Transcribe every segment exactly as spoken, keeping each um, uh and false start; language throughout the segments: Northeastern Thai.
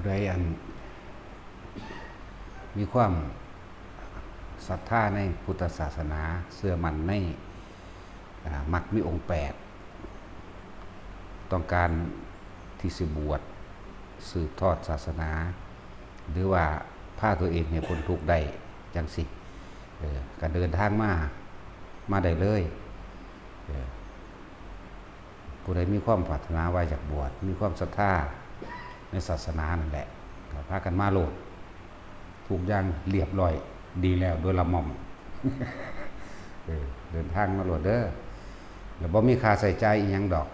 ผู้ใดอันมีความศรัทธาในพุทธศาสนา เชื่อมั่นใน อ่า มรรคมีองค์แปด ต้องการที่สิบวชสืบทอดศาสนา หรือว่าพาตัวเองให้พ้นทุกข์ได้จังสิ เออ ก็เดินทางมา มาได้เลย เออ ผู้ใดมีความปรารถนาว่าอยากบวช มีความศรัทธาในศาสนานั่นแหละ ก็พากันมาโลด ทุกอย่างเรียบร้อยดีแล้วโดยละม่อม เออ เดินทางมาโลดเด้อ แล้วบ่มีค่าใช้จ่ายอีหยังดอก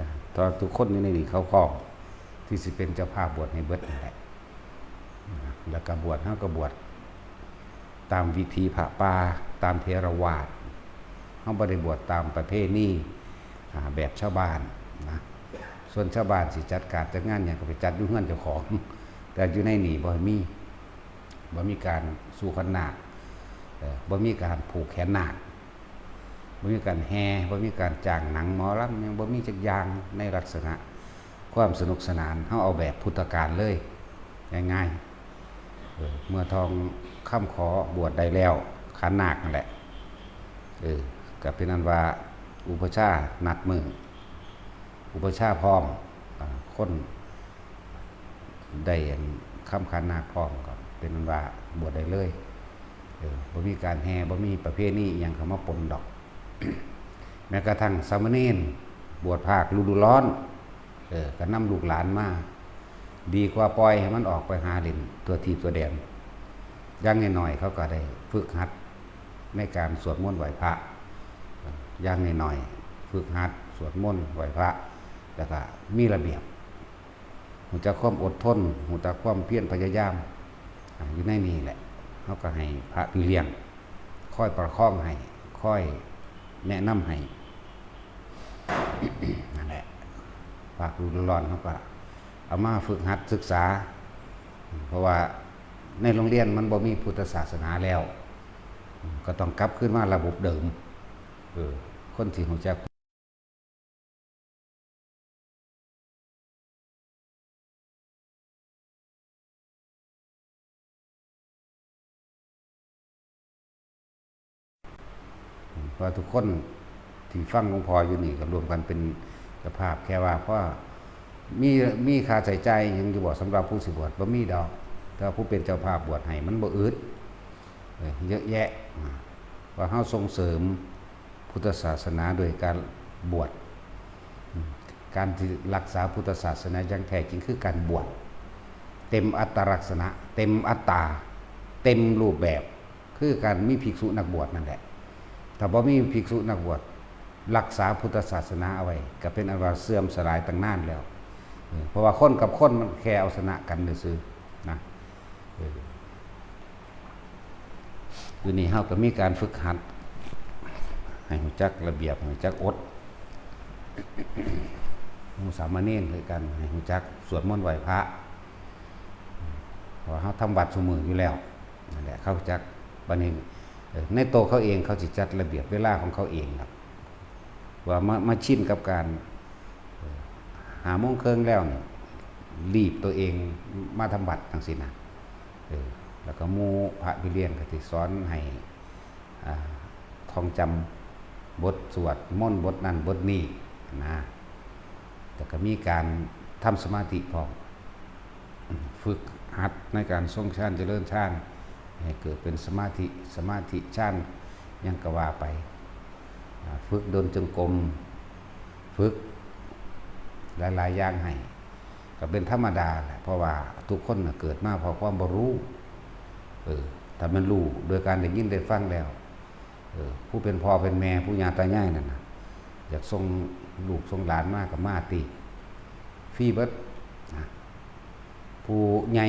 นะ เพราะทุกคนอยู่ในนี้เขาพร้อมที่สิเป็นเจ้าภาพบวชให้เบิดนั่นแหละนะ แล้วก็บวช เฮาก็บวชตามวิถีพระป่า ตามเถรวาท เฮาบ่ได้บวชตามประเพณี อ่า แบบชาวบ้านนะ ส่วนชาวบ้านสิจัดการจัดงานหยังก็ไปจัดอยู่เฮือนเจ้าของ แต่อยู่ในนี่บ่มี บ่มีการสู่ขวัญนาค เอ่อ บ่มีการผูกแขนนาค บ่มีการแห่ บ่มีการจ้างหนังหมอลำ ยังบ่มีจักอย่างในลักษณะความสนุกสนาน เฮาเอาแบบพุทธกาลเลย ง่ายๆ เออ เมื่อทองคำขอบวชได้แล้ว ขันนาคนั่นแหละ เออ ก็เป็นอันว่าอุปัชฌาย์นัดมื้อ อุปัชฌาย์พร้อม อ่า คนได้อันคำขันนาคพร้อม ก็เป็นอันว่าบวชได้เลย เออ บ่มีการแห่ บ่มีประเพณีอิหยังเข้ามาปนดอก แม้กระทั่งสามเณรบวชภาคฤดูร้อน เออ ก็นำลูกหลานมา ดีกว่าปล่อยให้มันออกไปหาเล่นทั่วทีปทั่วแดน อย่างน้อยๆ เขาก็ได้ฝึกหัดในการสวดมนต์ไหว้พระ อย่างน้อยๆ ฝึกหัดสวดมนต์ไหว้พระ แล้วก็มีระเบียบ รู้จักความอดทน รู้จักความเพียรพยายาม อ่า อยู่ในนี่แหละ เฮาก็ให้พระพี่เลี้ยง คอยประคองให้ คอยแนะนำให้ นั่นแหละ ภาคฤดูร้อนเฮาก็เอามาฝึกหัดศึกษา เพราะว่าในโรงเรียนมันบ่มีพุทธศาสนาแล้ว ก็ต้องกลับคืนมาระบบเดิม เออ คนที่รู้จัก เพราะทุกคนที่ฟังหลวงพ่ออยู่นี่ก็รวมกันเป็นเจ้าภาพ แค่ว่าพอมี มีค่าใช้จ่ายหยังอยู่บ่สำหรับผู้สิบวช บ่มีดอก แต่ว่าผู้เป็นเจ้าภาพบวชให้มันบ่อึด เออ เยอะแยะ อ่า ว่าเฮาส่งเสริมพุทธศาสนาโดยการบวช อืม การที่รักษาพุทธศาสนาอย่างแท้จริงคือการบวช เต็มอัตลักษณะ เต็มอัตตา เต็มรูปแบบ คือการมีภิกษุนักบวชนั่นแหละ ถ้าบ่มีภิกษุนักบวชรักษาพุทธศาสนาเอาไว้ ก็เป็นอันว่าเสื่อมสลายตั้งนานแล้ว เออ เพราะว่าคนกับคนมันแค่เอาชนะกันซื่อๆ นะ เออ อยู่นี่เฮาก็มีการฝึกหัด ให้รู้จักระเบียบ ให้รู้จักอด หมู่สามเณรคือกัน ให้รู้จักสวดมนต์ไหว้พระ เพราะว่าเฮาทำวัดซุมื้ออยู่แล้ว นั่นแหละ เขาจัก บัดนี้ เอ่อ ในตัวเขาเองเขาสิจัดระเบียบเวลาของเขาเองครับ ว่ามา มาชินกับการ เอ่อ ห้าโมงครึ่งแล้วนี่ รีบตัวเองมาทำวัดจังซี้นะ เออ แล้วก็หมู่พระพี่เลี้ยงก็สิสอนให้ อ่า ท่องจำบทสวดมนต์บทนั้นบทนี้นะ แล้วก็มีการทำสมาธิพร้อม ฝึกหัดในการทรงฌานเจริญฌาน ให้เกิดเป็นสมาธิ สมาธิฌานหยังก็ว่าไป อ่า ฝึกเดินจงกรม ฝึกหลายๆอย่างให้ ก็เป็นธรรมดาแหละ เพราะว่าทุกคนน่ะเกิดมาเพราะความบ่รู้ เออ ถ้ามันรู้โดยการได้ยินได้ฟังแล้ว เออ ผู้เป็นพ่อเป็นแม่ ปู่ย่าตายายนั่นน่ะ อยากส่งลูกส่งหลานมาก็มาติ ฟรีเบิดนะ ผู้ใหญ่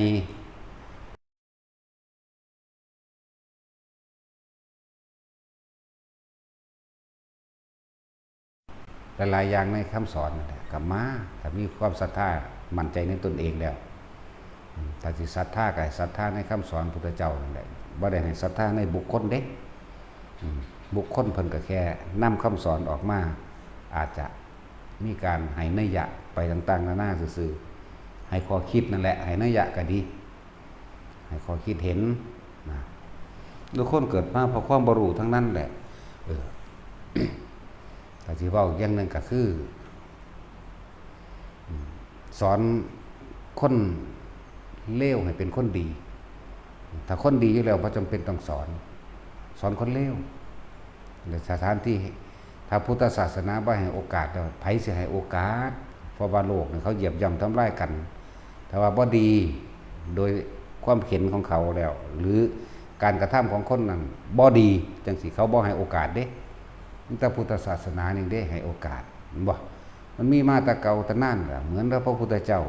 หลายๆอย่างในคำสอนนั่นแหละ ก็มา ถ้ามีความศรัทธามั่นใจในตนเองแล้ว อืม ถ้าสิศรัทธาก็ให้ศรัทธาในคำสอนพุทธเจ้านั่นแหละ บ่ได้ให้ศรัทธาในบุคคลเด้ อืม บุคคลเพิ่นก็แค่นำคำสอนออกมา อาจจะมีการให้นัยยะไปต่างๆนานาซื่อๆ ให้ข้อคิดนั่นแหละ ให้นัยยะก็ดี ให้ข้อคิดเห็นนะ ทุกคนเกิดมาเพราะความบ่รู้ทั้งนั้นแหละ เออ แต่ที่เว้าอย่างหนึ่งก็คือ อืม สอนคนเลวให้เป็นคนดี ถ้าคนดีอยู่แล้วบ่จำเป็นต้องสอน สอนคนเลว ในสถานที่ ถ้าพุทธศาสนาบ่ให้โอกาสแล้ว ไผสิให้โอกาส เพราะว่าโลกนี่เขาเหยียบย่ำทำลายกัน ถ้าว่าบ่ดี โดยความเห็นของเขาแล้ว หรือการกระทำของคนนั้นบ่ดี จังสิเขาบ่ให้โอกาสเด้ มีแต่พุทธศาสนานี่เด้ให้โอกาส เห็นบ่ มันมีมาแต่เก่าแต่นานแล้ว เหมือนกับพระพุทธเจ้า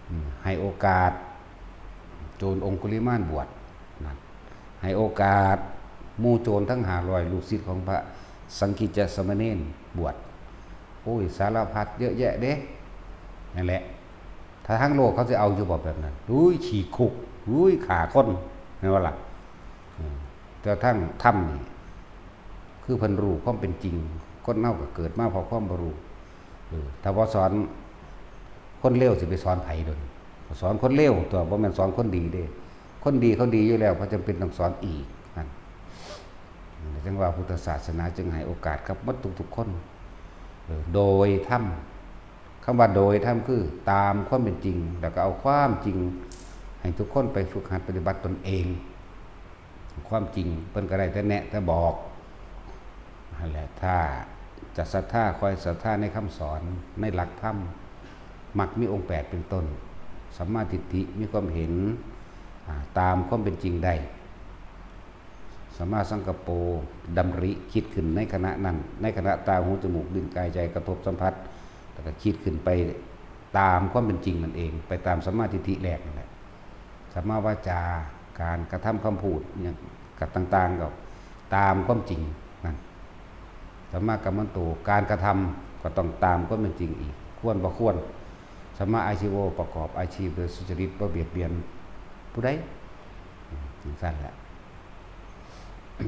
อืม ให้โอกาส โจรองคุลิมานบวช นั่น ให้โอกาสหมู่โจรทั้งห้าร้อยลูกศิษย์ของพระสังกิจจสามเณรบวช โอ้ย สารพัดเยอะแยะเด้ นั่นแหละ ถ้าทางโลกเขาสิเอาอยู่บ่แบบนั้น อุ้ย ขี่คุก อุ้ย ฆ่าคน แม่นบ่ล่ะ อืม แต่ทางธรรมนี่ คือเพิ่นรู้ความเป็นจริง คนเฮาก็เกิดมาเพราะความบ่รู้ เออ ถ้าบ่สอนคนเลวสิไปสอนไผโดน สอนคนเลวตัว บ่แม่นสอนคนดีเด้ คนดีเขาดีอยู่แล้ว บ่จำเป็นต้องสอนอีก นั่น จังว่าพุทธศาสนาจึงให้โอกาสกับหมดทุกๆคน เออ โดยธรรม คำว่าโดยธรรมคือตามความเป็นจริง แล้วก็เอาความจริงให้ทุกคนไปฝึกหัดปฏิบัติตนเอง ความจริงเพิ่นก็ได้แต่แนะแต่บอก นั่นแหละ ถ้าจะศรัทธา คอยศรัทธาในคำสอน ในหลักธรรม มักมีองค์แปดเป็นต้น สัมมาทิฏฐิ มีความเห็น อ่า ตามความเป็นจริงได้ สัมมาสังกัปโป ดำริคิดขึ้นในขณะนั้น ในขณะตา หู จมูก ลิ้น กาย ใจ กระทบสัมผัส แล้วก็คิดขึ้นไปตามความเป็นจริงนั่นเอง ไปตามสัมมาทิฏฐิแรกนั่นแหละ สัมมาวาจา การกระทำคำพูด อย่างกับต่างๆ ก็ตามความจริงนั่น สัมมากัมมันโต การกระทำก็ต้องตามความเป็นจริงอีก ควรบ่ควร สัมมาอาชีโว ประกอบอาชีพโดยสุจริต บ่เบียดเบียนผู้ใด จังซั่นแหละ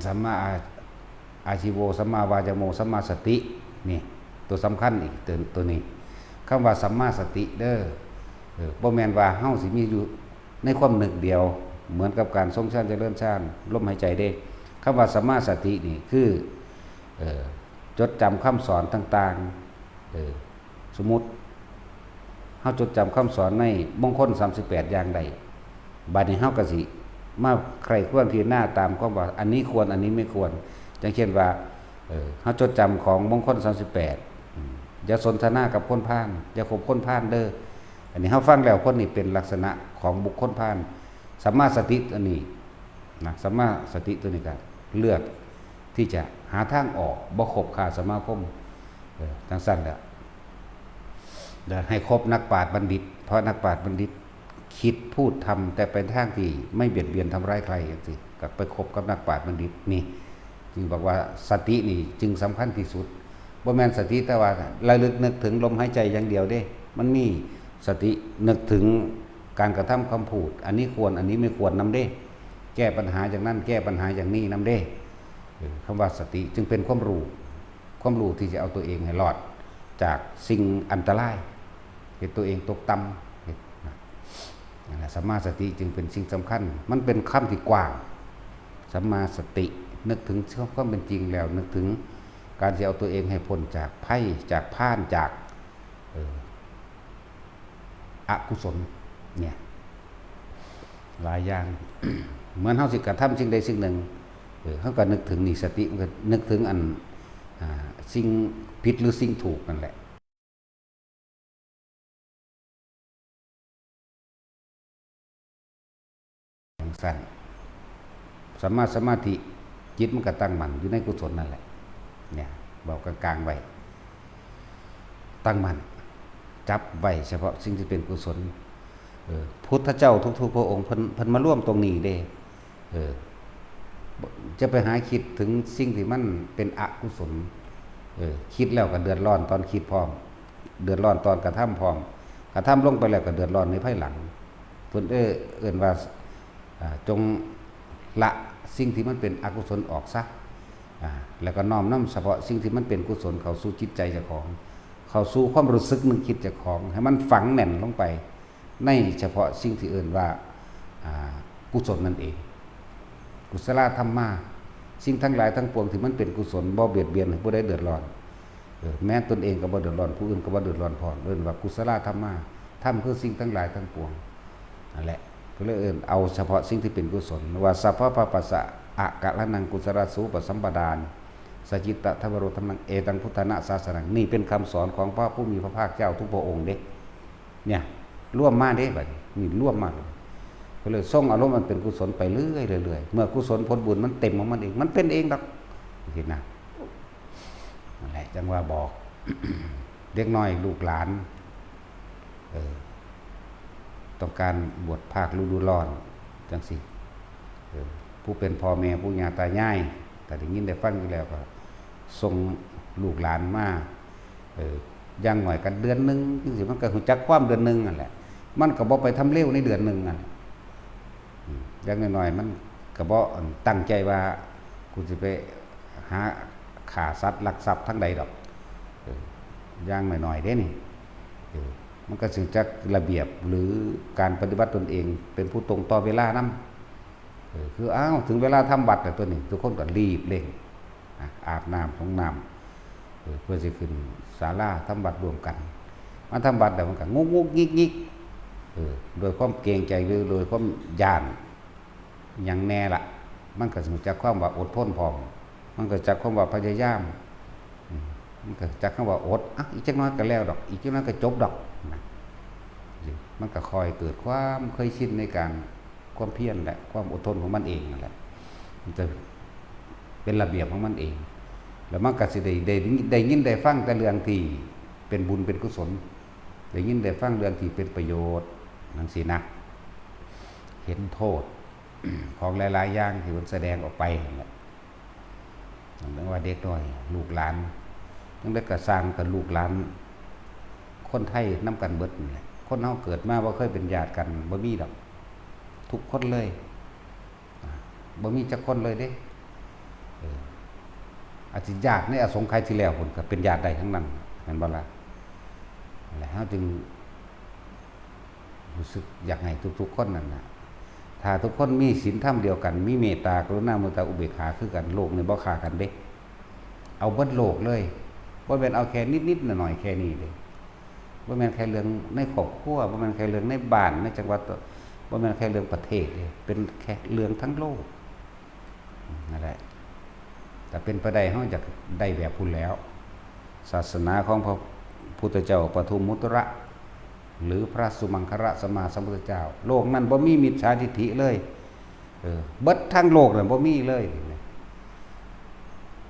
สัมมาอา- อาชีโว สัมมาวายาโม สัมมาสติ นี่ ตัวสำคัญอีกตัว- ตัวนี้ คำว่าสัมมาสติเด้อ เออ บ่แม่นว่าเฮาสิมีอยู่ในความนึกเดียว เหมือนกับการทรงฌานเจริญฌาน ลมหายใจเด้ คำว่าสัมมาสตินี่คือ เออ จดจำคำสอนต่างๆ เออ สมมุติ เฮาจดจำคำสอนในมงคลสามสิบแปดอย่างได้ บัดนี้เฮาก็สิมาใคร่ครวญพิจารณาตามความว่า อันนี้ควร อันนี้ไม่ควร อย่างเช่นว่า เออ เฮาจดจำของมงคลสามสิบแปด อืม อย่าสนทนากับคนพาล อย่าคบคนพาลเด้อ อันนี้เฮาฟังแล้ว คนนี้เป็นลักษณะของบุคคลพาล สัมมาสติอันนี้นะ สัมมาสติตัวนี้ก็เลือกที่จะหาทางออก บ่คบค้าสมาคม เออ จังซั่นแหละ แล้วให้คบนักปราชญ์บัณฑิต เพราะนักปราชญ์บัณฑิตคิดพูดทำแต่ไปทางที่ไม่เบียดเบียนทำร้ายใครจังซี้ ก็ไปคบกับนักปราชญ์บัณฑิตนี่ จึงบอกว่าสตินี่จึงสำคัญที่สุด บ่แม่นสติแต่ว่าระลึกนึกถึงลมหายใจอย่างเดียวเด้ มันมีสตินึกถึงการกระทำคำพูด อันนี้ควร อันนี้ไม่ควรนำเด้ แก้ปัญหาอย่างนั้น แก้ปัญหาอย่างนี้นำเด้ เออ คำว่าสติจึงเป็นความรู้ ความรู้ที่จะเอาตัวเองให้รอดจากสิ่งอันตราย เฮ็ดตัวเองตกต่ำ เฮ็ดนะ นั่นแหละ สัมมาสติจึงเป็นสิ่งสำคัญ มันเป็นคำที่กว้าง สัมมาสติ นึกถึงความเป็นจริงแล้ว นึกถึงการที่เอาตัวเองให้พ้นจากภัย จากพาล จาก เอ่อ อกุศล เนี่ย หลายอย่าง เหมือนเฮาสิกระทำสิ่งใดสิ่งหนึ่ง เออ เฮาก็นึกถึงนี่ สติมันก็นึกถึงอัน อ่า สิ่งผิดหรือสิ่งถูกนั่นแหละ จังซั่น สัมมาสมาธิ จิตมันก็ตั้งมั่นอยู่ในกุศลนั่นแหละ เนี่ย เว้ากลางๆไว้ ตั้งมั่น จับไว้เฉพาะสิ่งที่เป็นกุศล เออ พุทธเจ้าทุกๆพระองค์ เพิ่น- เพิ่นมารวมตรงนี้เด้ เออ จะไปหาคิดถึงสิ่งที่มันเป็นอกุศล เออ คิดแล้วก็เดือดร้อนตอนคิดพร้อม เดือดร้อนตอนกระทำพร้อม กระทำลงไปแล้วก็เดือดร้อนในภายหลัง เพิ่นเอ้อ- เอิ้นว่า อ่า จงละสิ่งที่มันเป็นอกุศลออกซะ อ่า แล้วก็น้อมนำเฉพาะสิ่งที่มันเป็นกุศลเข้าสู่จิตใจเจ้าของ เข้าสู่ความรู้สึกนึกคิดเจ้าของ ให้มันฝังแน่นลงไป ในเฉพาะสิ่งที่เอิ้นว่า อ่า กุศลนั่นเอง กุศลธรรมา สิ่งทั้งหลายทั้งปวงที่มันเป็นกุศล บ่เบียดเบียนให้ผู้ใดเดือดร้อน เออ แม้ตนเองก็บ่เดือดร้อน ผู้อื่นก็บ่เดือดร้อนพร้อม เอิ้นว่ากุศลธรรมา ธรรมคือสิ่งทั้งหลายทั้งปวง นั่นแหละ ก็เลยเอิ้นเอาเฉพาะสิ่งที่เป็นกุศล ว่า สัพพะปะปัสสะอะกะระนัง กุศลาสูปสัมปดานิ สะจิตตะทะวโร ธัมมัง เอตัง พุทธานะสาสนัง นี่เป็นคำสอนของพระผู้มีพระภาคเจ้าทุกพระองค์เด้ เนี่ย รวมมาเด้ บัดนี้ นี่รวมมาเลย ก็เลยส่งอารมณ์อันเป็นกุศลไปเรื่อยๆ เรื่อยๆ เมื่อกุศลผลบุญมันเต็มของมันเอง มันเป็นเองดอก เห็นนะ นั่นแหละ จังว่าบอก เด็กน้อยลูกหลาน เออ ต้องการบวชภาคฤดูร้อน จังซี้ เออ ผู้เป็นพ่อแม่ปู่ย่าตายาย ถ้าได้ยินได้ฟังอยู่แล้วก็ ส่งลูกหลานมา เออ อย่างน้อยก็เดือนหนึ่ง จังซี้ มันก็รู้จักความเดือนหนึ่งนั่นแหละ มันก็บ่ไปทำเลวในเดือนหนึ่งนั่นแหละ อืม อย่างน้อยๆ มันก็บ่ตั้งใจว่า กูสิไปหาฆ่าสัตว์ลักทรัพย์ทางใดดอก เออ อย่างน้อยๆ เด้นี่ เออ มันก็สิรู้จักระเบียบหรือการปฏิบัติตนเอง เป็นผู้ตรงต่อเวลานำ เออ คือ อ้าว ถึงเวลาทำวัตรแล้วตัวนี้ ทุกคนก็รีบเร่ง อ่ะ อาบน้ำสรงน้ำ เออ เพื่อสิขึ้นศาลาทำวัตรร่วมกัน มาทำวัตรแล้วมันก็งุกงุกงิกงิก เออ โดยความเกรงใจหรือโดยความย้าน หยังแน่ล่ะ มันก็รู้จักความว่าอดทนพร้อม มันก็รู้จักความว่าพยายาม อืม มันก็รู้จักคำว่าอด อ่ะ อีกจักหน่อยก็แล้วดอก อีกจักหน่อยก็จบดอก นะ มันก็ค่อยเกิดความเคยชินในการ ความเพียรและความอดทนของมันเองนั่นแหละ มันจะเป็นระเบียบของมันเอง แล้วมันก็สิได้ ได้ ได้ยินได้ฟังแต่เรื่องที่เป็นบุญเป็นกุศล ได้ยินได้ฟังเรื่องที่เป็นประโยชน์ จังซี้นะ เห็นโทษ ของหลายๆ อย่างที่มันแสดงออกไปนั่นแหละ นั่นแปลว่าเด็กน้อย ลูกหลาน จั่งใดก็ซ่างกับลูกหลาน คนไทยนำกันเบิดนั่นแหละ คนเฮาเกิดมาบ่เคยเป็นญาติกัน บ่มีดอก ทุกคนเลย อ่า บ่มีจักคนเลยเด้ เออ อาจสิญาติในอสงไขยที่แล้วพุ้นก็เป็นญาติได้ทั้งนั้น แม่นบ่ล่ะ? นั่นแหละ เฮาจึง รู้สึกอยากให้ทุกๆ คนนั่นน่ะ ถ้าทุกคนมีศีลธรรมเดียวกัน มีเมตตา กรุณา มุทิตา อุเบกขาคือกัน โลกนี่บ่ฆ่ากันเด้ เอาเบิดโลกเลย บ่แม่นเอาแค่นิดๆ หน่อยๆ แค่นี้เด้ บ่แม่นแค่เรื่องในครอบครัว บ่แม่นแค่เรื่องในบ้าน ในจังหวัด บ่แม่นแค่เรื่องประเทศเด้ เป็นแค่เรื่องทั้งโลก นั่นแหละ ถ้าเป็นไปได้ เฮาอยากได้แบบพุ้นแหล้ว ศาสนาของพระพุทธเจ้าปทุมมุตระ หรือพระสุมังคละสัมมาสัมพุทธเจ้า โลกนั้นบ่มีมิจฉาทิฏฐิเลย เออ เบิดทั้งโลกน่ะบ่มีเลย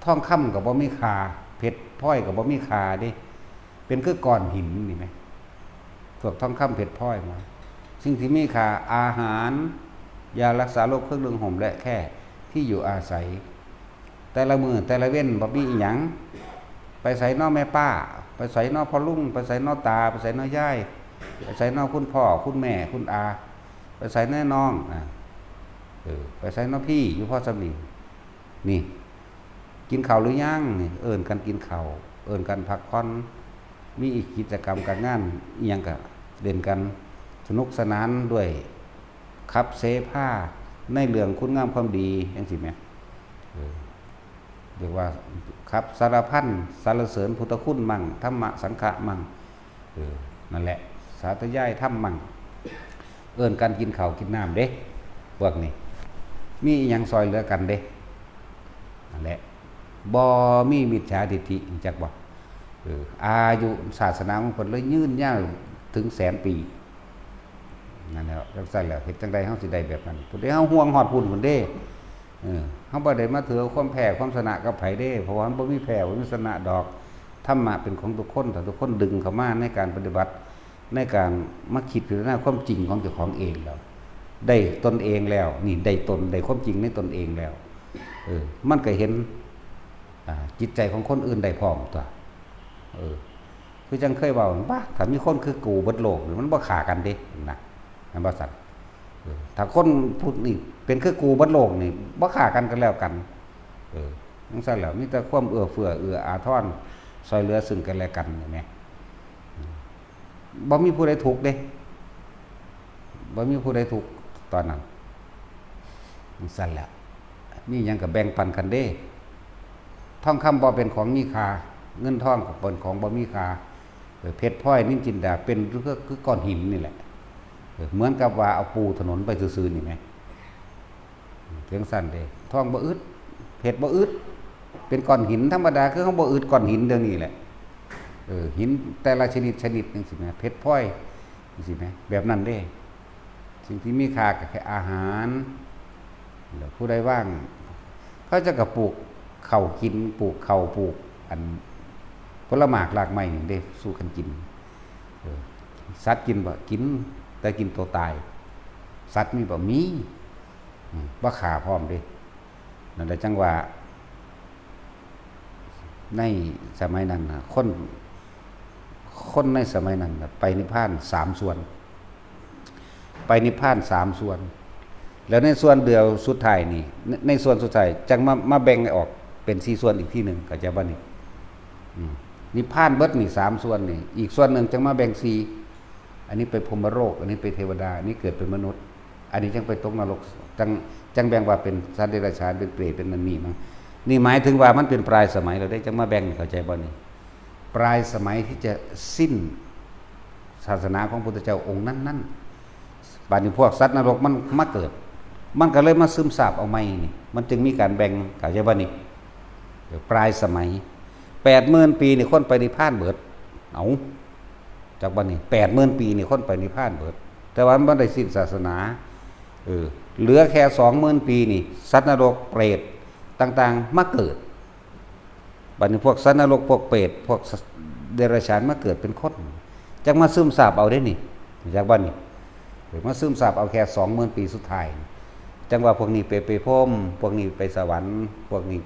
ทองคำก็บ่มีค่า เพชรพลอยก็บ่มีค่าเด้ เป็นคือก้อนหินนี่แหม พวกทองคำเพชรพลอยมา สิ่งที่มีค่า อาหาร ยารักษาโรค เครื่องนุ่งห่ม และแคร่ที่อยู่อาศัย แต่ละมื้อแต่ละเว็นบ่มีอิหยัง ไปไสน้อแม่ป้า ไปไสน้อพ่อลุง ไปไสน้อตา ไปไสน้อยาย ไปไสน้อคุณพ่อ คุณแม่ คุณอา ไปไสน้อน้อง อ่ะ เออ ไปไสน้อพี่ อยู่พอส่ำนี้ นี่ กินข้าวหรือยัง นี่ เอิ้นกันกินข้าว เอิ้นกันพักผ่อน มีอีกกิจกรรมการงานอิหยังก็เล่นกัน สนุกสนานด้วย ขับเสพาในเรื่องคุณงามความดี จังซี้แหม เออ เรียกว่าขับสารพันสรรเสริญพุทธคุณมั่ง ธรรมะสังฆะมั่ง เออ นั่นแหละ สาธยายธรรมมั่ง เอิ้นกันกินข้าวกินน้ำเด้ พวกนี้ มีอิหยังซอยเหลือกันเด้ นั่นแหละ บ่มีมิจฉาทิฏฐิ จักบ่ เออ อายุศาสนาของเพิ่นเลยยืนยาวถึงแสนปี นั่นแหละ จังซั่นแหละ เฮ็ดจังใดเฮาสิได้แบบนั้น พุ้นเด้ เฮาห่วงฮอดพุ้นพุ้นเด้ เออ เฮาบ่ได้มาถือเอาความแพ้ความชนะกับไผเด้ เพราะว่ามันบ่มีแพ้ บ่มีชนะดอก ธรรมะเป็นของทุกคน ถ้าทุกคนดึงเข้ามาในการปฏิบัติ ในการมาคิดพิจารณาความจริงของเจ้าของเองแล้ว ได้ตนเองแล้ว นี่ได้ตน ได้ความจริงในตนเองแล้ว เออ มันก็เห็น อ่า จิตใจของคนอื่นได้พร้อมตั๊ว เออ คือจั่งเคยเว้า บ้า ถ้ามีคนคือกูเบิดโลกนี่ มันบ่ฆ่ากันเด้ นะ แม่นบ่ซั่น? เออ ถ้าคนผู้นี้เป็นคือกูเบิดโลกนี่ บ่ฆ่ากันก็แล้วกัน เออ จั่งซั่นแหล้ว มีแต่ความเอื้อเฟื้อ เอื้ออาทร ซอยเหลือซึ่งกันและกัน เห็นไหม? อืม บ่มีผู้ใดทุกข์เด้ บ่มีผู้ใดทุกข์ตอนนั้น จั่งซั้นแหละ มีหยังก็แบ่งปันกันเด้ ทองคำบ่เป็นของมีค่า เงินทองก็เป็นของบ่มีค่า เออ เพชรพลอยนิลจินดาเป็นคือ คือก้อนหินนี่แหละ เออ เหมือนกับว่าเอาปูถนนไปซื่อๆนี่แหม จั่งซั้นเด้ ทองบ่อึด เพชรบ่อึด เป็นก้อนหินธรรมดา คือเฮาบ่อึดก้อนหินเดี๋ยวนี้แหละ เออ หินแต่ละชนิดชนิดจั่งซี้แหม เพชรพลอยจั่งซี้แหม แบบนั้นเด้ สิ่งที่มีค่าก็แค่อาหาร แล้วผู้ใดว่าง เขาเจ้าก็ปลูกข้าวกิน ปลูกข้าว ปลูกอันผลหมากรากไม้นี่เด้ สู่กันกิน เออ สัตว์กินบ่ กิน แต่กินตัวตาย สัตว์มีบ่ มี อืม บ่ฆ่าพร้อมเด้ นั่นแหละจั่งว่า ในสมัยนั้นน่ะ คน คนในสมัยนั้นน่ะ ไปนิพพานสามส่วน ไปนิพพานสามส่วน แล้วในส่วนเดียวสุดท้ายนี่ ใน ในส่วนสุดท้ายจั่งมา มาแบ่งออกเป็นสี่ส่วนอีกทีหนึ่ง เข้าใจบ่นี่ อืม นิพพานเบิดนี่สามส่วนนี่ อีกส่วนหนึ่งจั่งมาแบ่งสี่ อันนี้ไปพรหมโลก อันนี้ไปเทวดา อันนี้เกิดเป็นมนุษย์ อันนี้จั่งไปตกนรก จั่ง จั่งแบ่งว่าเป็นสัตว์เดรัจฉาน เป็นเปรต เป็นนั่นนี่มั้ง นี่หมายถึงว่ามันเป็นปลายสมัยแล้วเด้ จั่งมาแบ่ง เข้าใจบ่นี่ ปลายสมัยที่จะสิ้นศาสนาของพุทธเจ้าองค์นั้นๆ บัดนี้พวกสัตว์นรกมันมาเกิด มันก็เลยมาซึมซาบเอาใหม่นี่ มันจึงมีการแบ่ง เข้าใจบ่นี่ เดี๋ยวปลายสมัย แปดหมื่นปีนี่คนไปนิพพานเบิด เอา จักบัดนี้ แปดหมื่นปีนี่คนไปนิพพานเบิด แต่ว่ามันบ่ได้สิ้นศาสนา เออ เหลือแค่สองหมื่นปีนี่ สัตว์นรก เปรต ต่างๆ มาเกิด บัดนี้พวกสัตว์นรก พวกเปรต พวกสัตว์เดรัจฉานมาเกิดเป็นคน จั่งมาซึมซาบเอาเด้นี่ จักบัดนี้ เออ มาซึมซาบเอาแค่สองหมื่นปีสุดท้าย จั่งว่าพวกนี้ไป ไปพรหม พวกนี้ไปสวรรค์ พวกนี้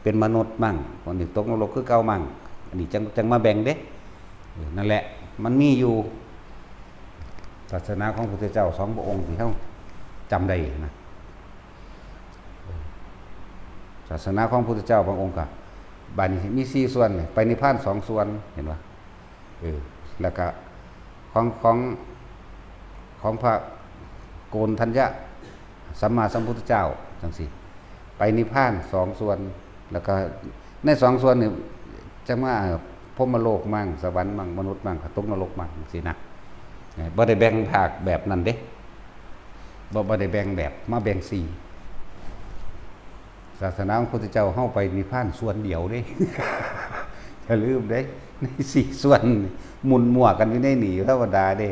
เป็นมนุษย์มั่ง พวกนี้ตกนรกคือเก่ามั่ง อันนี้จั่ง จั่งมาแบ่งเด้ เออ นั่นแหละ มันมีอยู่ ศาสนาของพระพุทธเจ้าสองพระองค์ที่เฮาจำได้นะ ศาสนาของพระพุทธเจ้าบางองค์ก็ บัดนี้มีสี่ส่วนนี่ ไปนิพพานสองส่วน เห็นบ่ เออ แล้วก็ของ ของ ของพระโกณฑัญญะสัมมาสัมพุทธเจ้าจั่งซี้ ไปนิพพานสองส่วน แล้วก็ในสองส่วนนี่จั่งมาพรหมโลกมั่ง สวรรค์มั่ง มนุษย์มั่ง ตกนรกมั่งจั่งซี้นะ เออ บ่ได้แบ่งภาคแบบนั้นเด้ บ่ บ่ได้แบ่งแบบ มาแบ่งสี่ ศาสนาของพุทธเจ้าเฮาไปนิพพานส่วนเดียวเด้ อย่าลืมเด้ ในสี่ส่วนหมุนมั่วกันอยู่ในนี่ธรรมดาเด้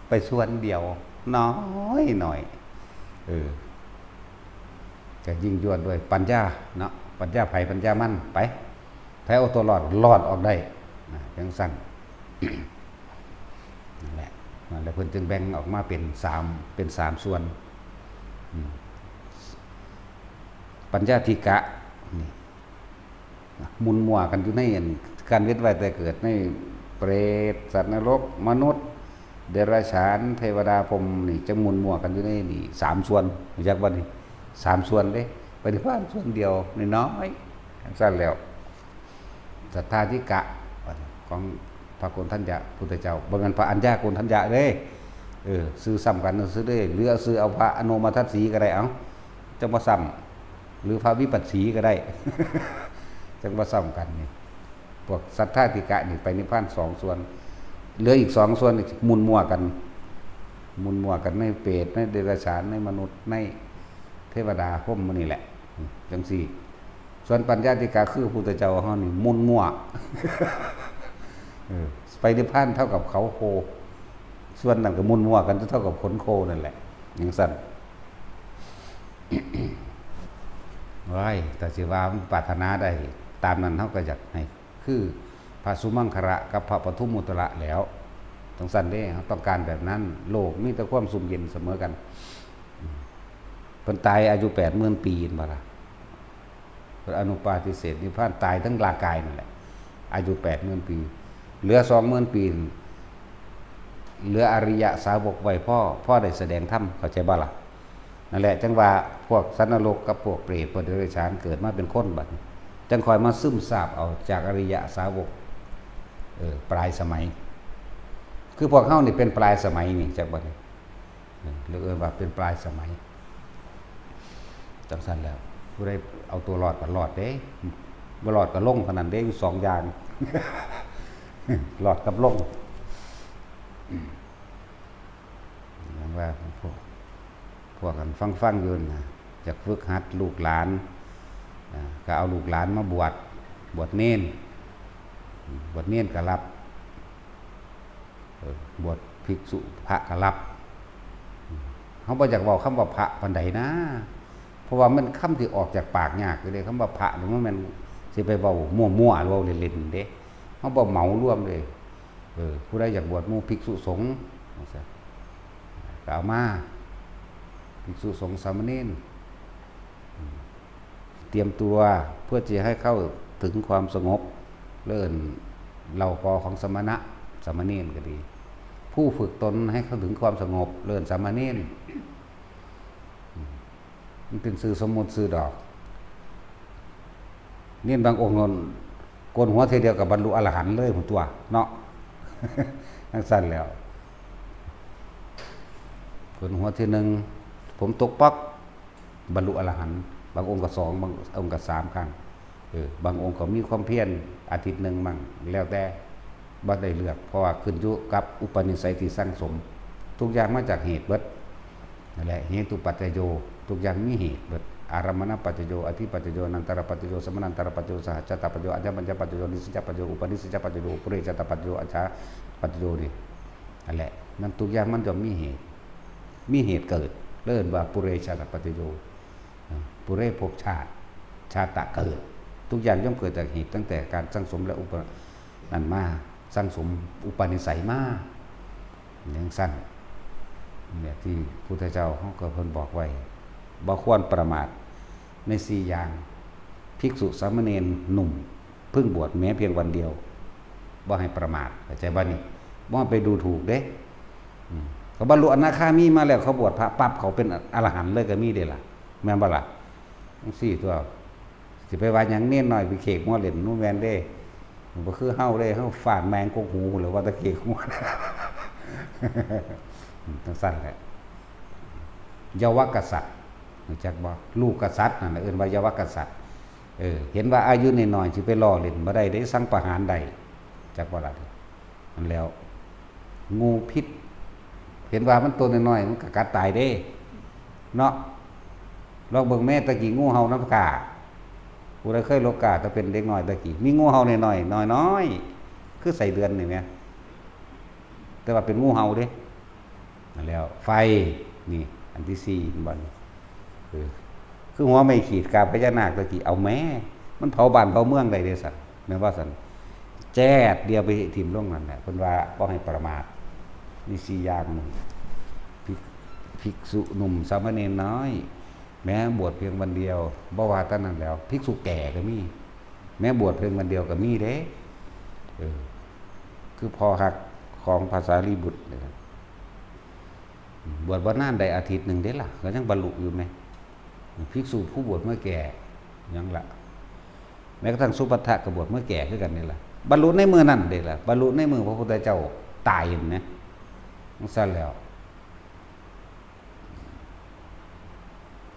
ไปส่วนเดียว น้อยหน่อย เออ ก็ยิ่งยวดด้วยปัญญาเนาะ ปัญญาไผปัญญามัน ไป ไผเอาตัวรอด รอดออกได้ นะ จั่งซั้น นั่นแหละ นั่นแหละ เพิ่นจึงแบ่งออกมาเป็นสาม เป็นสามส่วน อืม ปัญญาธิกะ นี่ หมุนมั่วกันอยู่ในอัน การเวียนว่ายตายเกิดในเปรต สัตว์นรก มนุษย์ เดรัจฉาน เทวดา พรหมนี่ จั่งหมุนมั่วกันอยู่ในนี่สามส่วน รู้จักบ่นี่ สามส่วนเด้ ไปนิพพานส่วนเดียวน้อยๆ จั่งซั้นแล้ว สัทธาธิกะ ของพระโกณฑัญญะพุทธเจ้า บ่แม่นพระอัญญาโกณฑัญญะเด้ เออ ชื่อซ้ำกันซื่อเด้ หรือเอาชื่อเอาพระอโนมทัสสีก็ได้ เอ้า จั่งบ่ซ้ำ หรือพระวิปัสสีก็ได้ จั่งบ่ซ้ำกันนี่ พวกสัทธาธิกะนี่ไปนิพพานสองส่วน เหลืออีกสองส่วนนี่หมุนมั่วกัน หมุนมั่วกันในเปรต ในเดรัจฉาน ในมนุษย์ ในเทวดา พรหมหมู่นี่แหละ จั่งซี้ ส่วนปัญญาธิกะคือพุทธเจ้าเฮานี่หมุนมั่ว เออ ไปนิพพานเท่ากับเขาโค ส่วนนั้นก็หมุนมั่วกันเท่ากับขนโคนั่นแหละ จั่งซั้น ว้าย แต่สิว่ามันปรารถนาได้ตามนั้น เฮาก็อยากให้คือพระสุมังคละกับพระปทุมมุตตระแล้ว จั่งซั้นเด้ เฮาต้องการแบบนั้น โลกมีแต่ความซุ่มเย็นเสมอกัน เพิ่นตายอายุแปดหมื่นปี เห็นบ่ล่ะ เพิ่นอนุปาทิเสสนิพพาน ตายทั้งร่างกายนั่นแหละ อายุแปดหมื่นปี เหลือสองหมื่นปี เหลืออริยสาวกไว้พอ พอได้แสดงธรรม เข้าใจบ่ล่ะ นั่นแหละ จั่งว่าพวกสัตว์นรกกับพวกเปรต พวกเดรัจฉานเกิดมาเป็นคนบัดนี้ จั่งค่อยมาซึมซาบเอาจากอริยสาวก เออ ปลายสมัย คือพวกเฮานี่เป็นปลายสมัยนี่ จักบ่นี่ เรียกเอิ้นว่าเป็นปลายสมัย จังซั่นแล้ว ผู้ใดเอาตัวรอดก็รอดเด้ บ่รอดก็ลงเท่านั้นเด้ อยู่สองอย่าง รอดกับลง อย่างว่าพวก พวกกันฟังๆอยู่นะ อยากฝึกหัดลูกหลาน อ่า ก็เอาลูกหลานมาบวช บวชเณร บวชเณรก็รับ เออ บวชภิกษุพระก็รับ เฮาบ่อยากเว้าคำว่าพระปานใดนะ เพราะว่ามันคำที่ออกจากปากยากอยู่เด้ คำว่าพระนี่มันแม่นสิไปเว้ามั่วๆ หรือเว้าเล่นๆ เด้ เฮาบ่เหมารวมเลย เออ ผู้ใดอยากบวชหมู่ภิกษุสงฆ์ ว่าซั่น ก็เอามา ภิกษุสงฆ์สามเณร เตรียมตัวเพื่อจะให้เข้าถึงความสงบ เอิ้นเหล่ากอของสมณะ สามเณรก็ดี ผู้ฝึกตนให้เข้าถึงความสงบ เอิ้นสามเณร อืม มันเป็นชื่อสมมุติชื่อดอก เณรบางองค์นั่นโกนหัวเทื่อเดียวก็บรรลุอรหันต์เลยพุ้นตั๊วเนาะ จังซั่นแล้ว โกนหัวเทื่อหนึ่ง ผมตกป๊อก บรรลุอรหันต์ บางองค์ก็สอง บางองค์ก็สามครั้ง เออ บางองค์ก็มีความเพียรอาทิตย์หนึ่งมั่ง แล้วแต่ บ่ได้เลือก เพราะว่าขึ้นอยู่กับอุปนิสัยที่สั่งสม ทุกอย่างมาจากเหตุเบิด นั่นแหละ เหตุปัจจโย ทุกอย่างมีเหตุเบิด อารมณปัจจโย อธิปัจจโย นันตรปัจจโย สมนันตรปัจจโย สหชาตปัจจโย อัญญมัญญปัจจโย นิสสัญญปัจจโย อุปนิสสัญญปัจจโย ปุเรชาตปัจจโย อัจฉาปัจจโย นี่ นั่นแหละ มันทุกอย่างมันย่อมมีเหตุ มีเหตุเกิด เอิ้นว่าปุเรชาตปัจจโย อ่า ปุเรภพชาติ ชาตะเกิด ทุกอย่างย่อมเกิดจากเหตุ ตั้งแต่การสั่งสมและอุป นั่นมา สั่งสมอุปนิสัยมา จังซั่น เนี่ยที่พุทธเจ้าเฮาก็เพิ่นบอกไว้ บ่ควรประมาทในสี่อย่าง ภิกษุสามเณรหนุ่ม เพิ่งบวชแม้เพียงวันเดียว บ่ให้ประมาท เข้าใจบ่นี่ บ่ให้ไปดูถูกเด้ อืม เขาบรรลุอนาคามีมาแล้ว เขาบวชพระปั๊บ เขาเป็นอรหันต์เลยก็มีเด้ล่ะ แม่นบ่ล่ะ จังซี่ตั๊ว สิไปว่าหยังเณรน้อยไปเขกหัวเล่น บ่แม่นเด้ บ่คือเฮาเด้ เฮาฟาดแมงกกหูพู้นแหล้ว ว่าแต่เขกหัว จังซั่นแหละ เยาวกษัตริย์ รู้จักบ่ ลูกกษัตริย์นั่นน่ะ เอิ้นว่าเยาวกษัตริย์ เออ เห็นว่าอายุน้อยๆ สิไปล้อเล่นบ่ได้เด้ สังประหารได้ จักบ่ล่ะ นั่นแหล้ว งูพิษ เห็นว่ามันตัวน้อยๆ มันก็กัดตายเด้ เนาะ ลองเบิ่งแม่ตะกี้งูเห่าน้ำกา ผู้ใดเคยหลบกา แต่เป็นเด็กน้อยตะกี้ มีงูเห่าน้อยๆ น้อยๆ คือไส้เดือนนี่แหม แต่ว่าเป็นงูเห่าเด้ นั่นแหล้ว ไฟ นี่ อันที่สี่ เห็นบ่นี่ คือ คือหัวไม้ขีดกาบพญานาคตะกี้ เอาแหม มันเผาบ้านเผาเมืองได้เด้ซั่น แม่นว่าซั่น แจ๊ดเดียวไปถิ่มลงนั่นแหละ เพิ่นว่าบ่ให้ประมาท มีสี่อย่าง หนึ่ง ภิก ภิกษุหนุ่มสามเณรน้อย แม้บวชเพียงวันเดียว บ่ว่าเท่านั้นแล้ว ภิกษุแก่ก็มี แม้บวชเพียงวันเดียวก็มีเด้ เออ คือพ่อฮักของพระสารีบุตรนะครับ บวชบ่นานได้อาทิตย์หนึ่งเด้ล่ะ ก็ยังบรรลุอยู่แหม ภิกษุผู้บวชเมื่อแก่ ยังละ แม้กระทั่งสุภัททะก็บวชเมื่อแก่คือกันนี่ล่ะ บรรลุในมื้อนั้นเด้ล่ะ บรรลุในมื้อพระพุทธเจ้าตายหั้นแหม จังซั่นแล้ว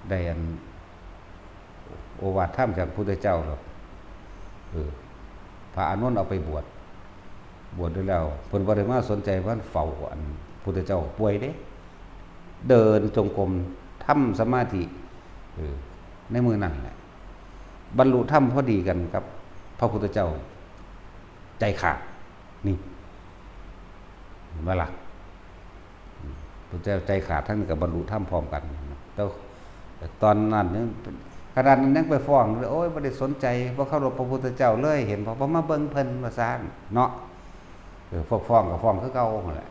ได้อัน โอวาทธรรมจากพระพุทธเจ้าหรอก เออ พระอานนท์เอาไปบวช บวชได้แล้ว เพิ่นบ่ได้มาสนใจ เพิ่นเฝ้าอันพุทธเจ้าป่วยเด้ เดินจงกรม ทำสมาธิ เออ ในมื้อนั้นแหละ บรรลุธรรมพอดีกันกับพระพุทธเจ้า ใจขาด นี่ เห็นบ่ล่ะ พุทธเจ้าใจขาด ทั้งนี้ก็บรรลุธรรมพร้อมกัน แต่ตอนนั้นยัง ขนาดนั้นยังไปฟ้องเลย โอ้ย บ่ได้สนใจ บ่เคารพพระพุทธเจ้าเลย เห็นบ่ บ่มาเบิ่งเพิ่น ว่าซั่นเนาะ เออ พวกฟ้องก็ฟ้องคือเก่าหั่นแหละ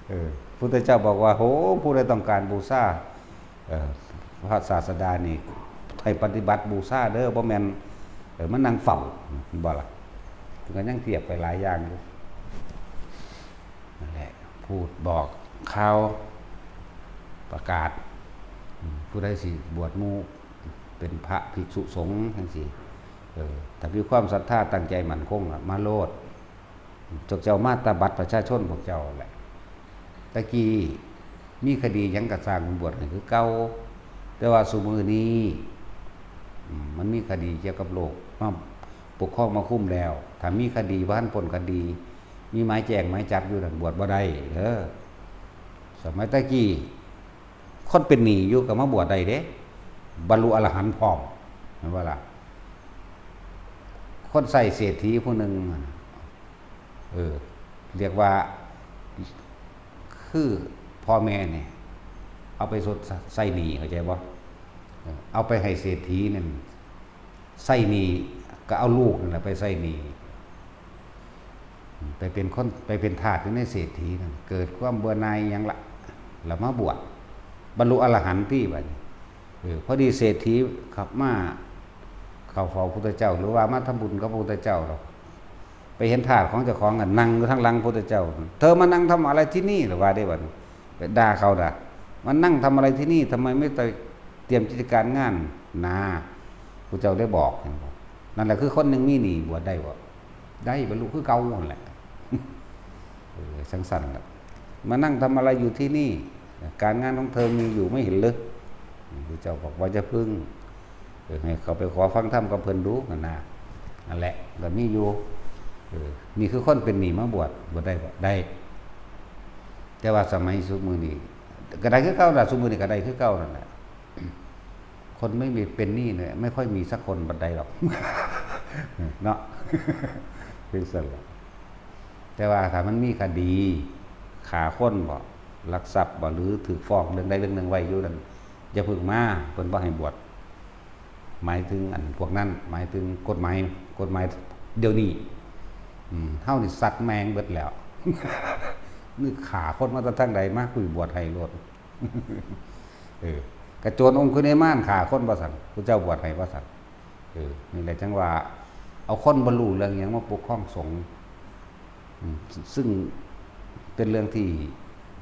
เออ พุทธเจ้าบอกว่า โห ผู้ใดต้องการบูชา เออ พระศาสดานี่ ให้ปฏิบัติบูชาเด้อ บ่แม่น เออ มานั่งเฝ้า เห็นบ่ล่ะ ก็ยังเทียบไปหลายอย่างอยู่ นั่นแหละ พูดบอกข่าว ประกาศ อืม ผู้ใดสิบวชหมู่ เป็นพระภิกษุสงฆ์จังซี้ เออ ถ้ามีความศรัทธาตั้งใจมั่นคงอะ มาโลด พวกเจ้ามาตามบัตรประชาชนพวกเจ้าแหละ ตะกี้ มีคดีหยังก็ซ่างบวชให้คือเก่า แต่ว่าซุมื้อนี้ อืม มันมีคดีเกี่ยวกับโลกมาปกครองมาคุมแล้ว ถ้ามีคดีบ่ทันพ้นคดี มีหมายแจ้งหมายจับอยู่นั่นบวชบ่ได้เด้อ สมัยตะกี้ คนเป็นหนี้อยู่ก็มาบวชได้เด้ บรรลุอรหันต์พร้อม แม่นบ่ล่ะ คนใช้เศรษฐีผู้หนึ่ง เออ เรียกว่า คือพ่อแม่เนี่ย เอาไปชดใช้หนี้ เข้าใจบ่ เออ เอาไปให้เศรษฐีนั่น ใช้หนี้ ก็เอาลูกนั่นแหละไปใช้หนี้ ไปเป็นคน ไปเป็นทาสอยู่ในเศรษฐีนั่น เกิดความเบื่อหน่ายหยังละ แล้วมาบวช บรรลุอรหันต์ติบัดนี้ เออ พอดีเศรษฐีขับมา เข้าเฝ้าพุทธเจ้า หรือว่ามาทำบุญกับพระพุทธเจ้าดอก ไปเห็นทาสของเจ้าของอะนั่งอยู่ทางหลังพุทธเจ้า "เธอมานั่งทำอะไรที่นี่" หรือว่าได้บัดนี้ ไปด่าเขาด่า "มานั่งทำอะไรที่นี่ ทำไมไม่ไปเตรียมกิจการงาน" นะ พุทธเจ้าได้บอก นั่นแหละคือคนหนึ่งมีหนี้บวชได้บ่ ได้บรรลุคือเก่านั่นแหละ เออ จั่งซั้นล่ะ "มานั่งทำอะไรอยู่ที่นี่ การงานของเธอมีอยู่ไม่เห็นหรือ" พุทธเจ้าบอกว่า "อย่าพึ่ง เออ ให้เขาไปขอฟังธรรมกับเพิ่นดู" นั่นนะ นั่นแหละ ก็มีอยู่ เออ นี่คือคนเป็นหนี้มาบวช บวชได้บ่ ได้ แต่ว่าสมัยซุมื้อนี้ ก็ได้คือเก่าล่ะ ซุมื้อนี้ก็ได้คือเก่านั่นแหละ คนไม่มีเป็นหนี้เนี่ย ไม่ค่อยมีสักคนบัดใดหรอก เนาะ เป็นซั่นล่ะ แต่ว่าถ้ามันมีคดี ฆ่าคนบ่ ลักทรัพย์บ่ หรือถูกฟ้องเรื่องใดเรื่องหนึ่งไว้อยู่นั่น อย่าเพิ่งมา เพิ่นบ่ให้บวช หมายถึงอันพวกนั้น หมายถึงกฎหมาย กฎหมายเดี๋ยวนี้ อืม เฮานี่สัตว์แม่งเบิดแล้ว นี่ฆ่าคนมาแต่ทางใดมา กูบวชให้โลด เออ กระโจนองคุลิมานฆ่าคนว่าซั่น พุทธเจ้าบวชให้ว่าซั่น เออ นี่แหละจั่งว่า เอาคนบ่รู้เรื่องหยังมาปกครองสงฆ์ อืม ซึ่งเป็นเรื่องที่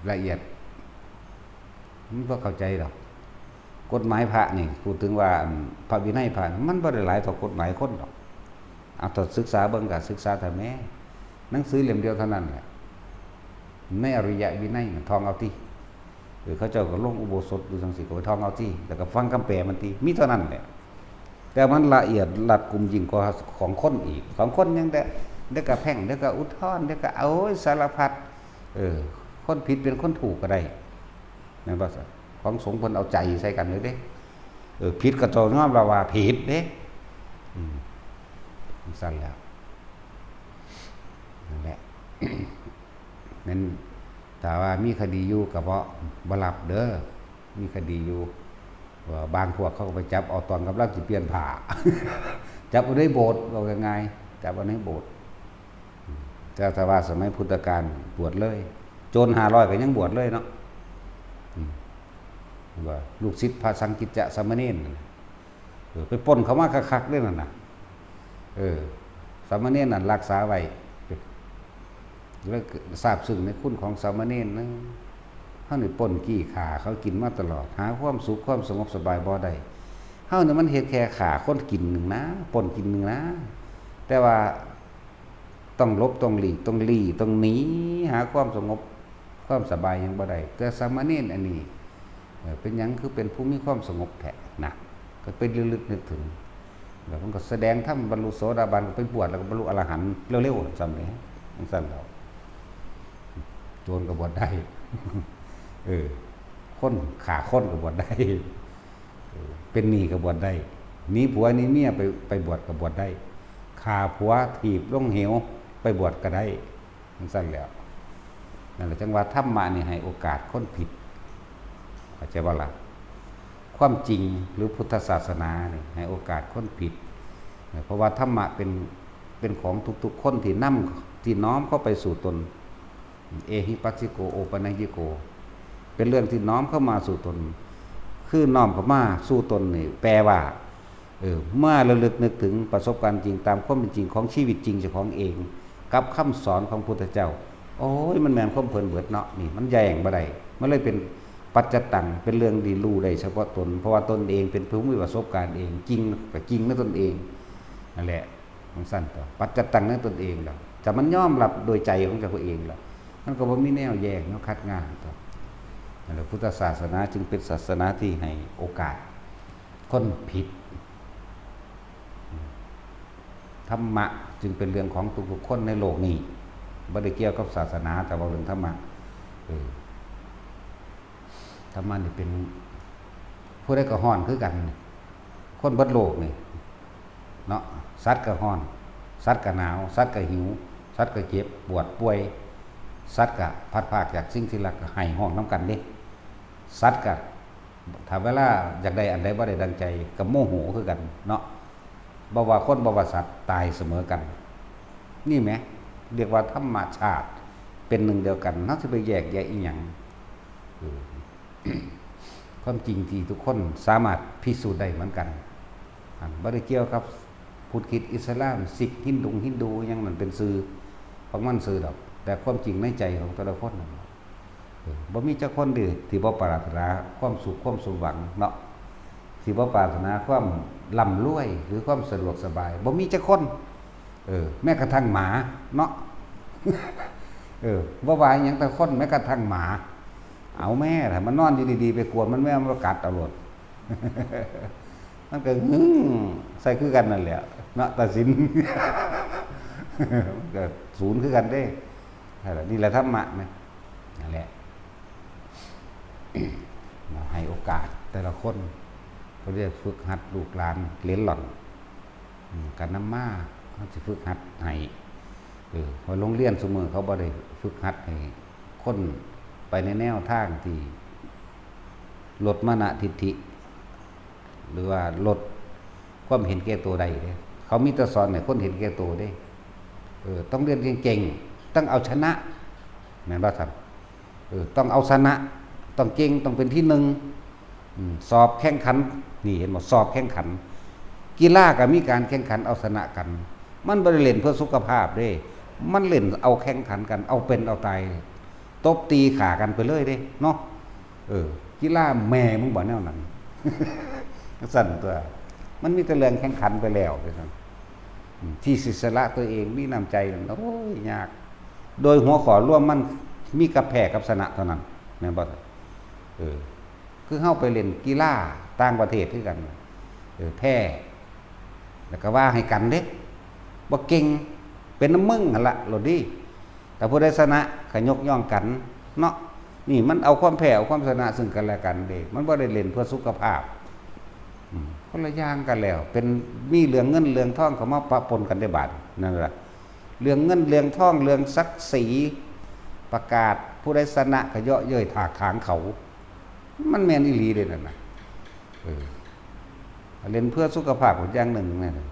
ละเอียด มันบ่เข้าใจดอก กฎหมายพระนี่ พูดถึงว่า อัน พระวินัยพระนี่ มันบ่ได้หลายเท่ากฎหมายคนดอก เอา ถ้าศึกษาเบิ่งก็ศึกษาเถาะแหม หนังสือเล่มเดียวเท่านั้นแหละ ในอริยวินัยน่ะ ท่องเอาติ เออ เขาเจ้าก็ลงอุโบสถอยู่จั่งซี้ ก็ไปท่องเอาติ แล้วก็ฟังคำแปลมันติ มีเท่านั้นแหละ แต่มันละเอียดรัดกุมยิ่งกว่าของคนอีก ของคนยังได้ เดี๋ยวก็แพ่ง เดี๋ยวก็อุทธรณ์ เดี๋ยวก็ โอ้ย สารพัด เออ คนผิดเป็นคนถูกก็ได้ แม่นบ่ซะ ของสงฆ์เพิ่นเอาใจใส่กันเลยเด้ เออ ผิดก็ต้องยอมรับว่าผิดเด้ อืม จั่งซั้นแหละ นั่นแหละ แม่น ถ้าว่ามีคดีอยู่ก็บ่ บ่รับเด้อ มีคดีอยู่ ว่าบางพวกเขาก็ไปจับเอาตอนกำลังสิเปลี่ยนผ้า จับเอาในโบสถ์ เว้าง่ายๆ จับเอาในโบสถ์ แต่ถ้าว่าสมัยพุทธกาลบวชเลย โจรห้าร้อยก็ยังบวชเลยเนาะ อืม ว่าลูกศิษย์พระสังกิจจะสามเณรนั่นน่ะ เออ ไปปล้นเขามาคักๆเลยนั่นน่ะ เออ สามเณรนั่นรักษาไว้ แล้วก็ซาบซึ้งในคุณของสามเณรนะ เฮานี่ปล้นจี้ฆ่าเขากินมาตลอด หาความสุขความสงบสบายบ่ได้ เฮานี่มันเฮ็ดแค่ฆ่าคนกินหนึ่งนะ ปล้นกินหนึ่งนะ แต่ว่าต้องหลบ ต้องหลีก ต้องลี้ ต้องหนี หาความสงบ ความสบายหยังบ่ได้ แต่สามเณรอันนี้ เอ่อ เป็นหยังคือเป็นผู้มีความสงบแท้นะ ก็ไประลึกนึกถึง แล้วมันก็แสดงธรรมบรรลุโสดาบัน ก็ไปบวชแล้วก็บรรลุอรหันต์เร็วๆ ซั่นเด้ จั่งซั้นแล้ว โจรก็บวชได้ เออ คนฆ่าคนก็บวชได้ เออ เป็นหนี้ก็บวชได้ หนีผัวหนีเมียไป ไปบวชก็บวชได้ ฆ่าผัวถีบลงเหวไปบวชก็ได้ จั่งซั้นแหล้ว นั่นแหละจั่งว่าธรรมะนี่ให้โอกาสคนผิด เข้าใจบ่ล่ะ ความจริงหรือพุทธศาสนานี่ให้โอกาสคนผิด เพราะว่าธรรมะเป็น เป็นของทุกๆคนที่นำ ที่น้อมเข้าไปสู่ตน เอหิปัสสิโก โอปัญญิโก เป็นเรื่องที่น้อมเข้ามาสู่ตน คือน้อมเข้ามาสู่ตนนี่ แปลว่า เออ เมื่อระลึกนึกถึงประสบการณ์จริงตามความเป็นจริงของชีวิตจริงเจ้าของเอง กับคำสอนของพุทธเจ้า โอ้ย มันแม่นความเพิ่นเบิดเนาะ นี่มันแย้งบ่ได้ มันเลยเป็นปัจจตัง เป็นเรื่องที่รู้ได้เฉพาะตน เพราะว่าตนเองเป็นผู้มีประสบการณ์เอง จริงก็จริงในตนเอง นั่นแหละ จั่งซั้นตั๊ว ปัจจตังในตนเองแล้ว ถ้ามันยอมรับโดยใจของเจ้าเองแล้ว มันก็บ่มีแนวแย้งแนวขัดง้างตั๊ว แล้วพุทธศาสนาจึงเป็นศาสนาที่ให้โอกาสคนผิด ธรรมะจึงเป็นเรื่องของทุกๆคนในโลกนี้ บ่ได้เกี่ยวกับศาสนา แต่ว่าเรื่องธรรมะ เออ ธรรมะนี่เป็น ผู้ใดก็ฮ้อนคือกัน คนเบิดโลกนี่ เนาะ สัตว์ก็ฮ้อน สัตว์ก็หนาว สัตว์ก็หิว สัตว์ก็เจ็บปวดป่วย สัตว์ก็พลัดพรากจากสิ่งที่รัก ก็ไห้ฮ้องนำกันเด้ สัตว์ก็ ถ้าเวลาอยากได้อันใดบ่ได้ดังใจ ก็โมโหคือกันเนาะ บ่ว่าคนบ่ว่าสัตว์ตายเสมอกัน นี่แหม เรียกว่าธรรมชาติเป็นหนึ่งเดียวกัน เฮาสิไปแยกแยะอีหยัง เออ ความจริงที่ทุกคนสามารถพิสูจน์ได้เหมือนกัน อันบ่ได้เกี่ยวกับพุทธคริสต์อิสลาม ซิก ฮินดู ฮินดู หยังนั่นเป็นชื่อของมันซื่อดอก แต่ความจริงในใจของแต่ละคนนั่น เออ บ่มีจักคนเด้ที่บ่ปรารถนาความสุขความสมหวังเนาะ ที่บ่ปรารถนาความร่ำรวยหรือความสะดวกสบาย บ่มีจักคน เออ แม้กระทั่งหมาเนาะ เออ บ่ว่าหยังแต่คน แม้กระทั่งหมา เอาแม่ ถ้ามันนอนอยู่ดีๆ ไปกวนมัน แม่มันกัดเอาโลด มันก็หึ่งใส่คือกันนั่นแหละเนาะ ตัดสิน มันก็ศูนย์คือกันเด้ นั่นแหละ นี่แหละธรรมะนะ นั่นแหละ ให้โอกาสแต่ละคน เขาเรียกฝึกหัดลูกหลานเหลนหล่อน อืม การนำมา เขาสิฝึกหัดให้ เออ เพราะโรงเรียนซุมื้อเขาบ่ได้ฝึกหัดให้คนไปในแนวทางที่ลดมานะทิฏฐิ หรือว่าลดความเห็นแก่ตัวได้เด้ เขามีแต่สอนให้คนเห็นแก่ตัวเด้ เออ ต้องเรียนเก่งๆ ต้องเอาชนะ แม่นบ่ครับ เออ ต้องเอาชนะ ต้องเก่ง ต้องเป็นที่หนึ่ง อืม สอบแข่งขัน นี่เห็นบ่ สอบแข่งขัน กีฬาก็มีการแข่งขันเอาชนะกัน มันบ่ได้เล่นเพื่อสุขภาพเด้ มันเล่นเอาแข่งขันกัน เอาเป็นเอาตาย ตบตีฆ่ากันไปเลยเด้ เนาะ เออ กีฬาแม่มึงบ่แนวนั้น สั่นตัว มันมีแต่เรื่องแข่งขันไปแล้วเด้ อืม ที่สิสละตัวเอง มีน้ำใจนั่น โอ้ย ยาก โดยหัวข้อรวมมันมีกับแพ้กับชนะเท่านั้น แม่นบ่ เออ คือเฮาไปเล่นกีฬาต่างประเทศคือกัน เออ แพ้ แล้วก็ว่าให้กันเด้ บ่เก่ง เป็นนำมึงหั่นละ โลดดี แต่ผู้ใดชนะก็ยกย่องกัน เนาะ นี่มันเอาความแพ้เอาความชนะซึ่งกันและกันเด้ มันบ่ได้เล่นเพื่อสุขภาพ อืม คนละอย่างกันแล้ว เป็น มีเรื่องเงินเรื่องทองเข้ามาปะปนกันได้บาด นั่นล่ะ เรื่องเงินเรื่องทอง เรื่องศักดิ์ศรี ประกาศผู้ใดชนะก็เยาะเย้ยถากถางเขา มันแม่นอีหลีเด้นั่นน่ะ เออ เล่นเพื่อสุขภาพก็อย่างหนึ่งนั่นน่ะ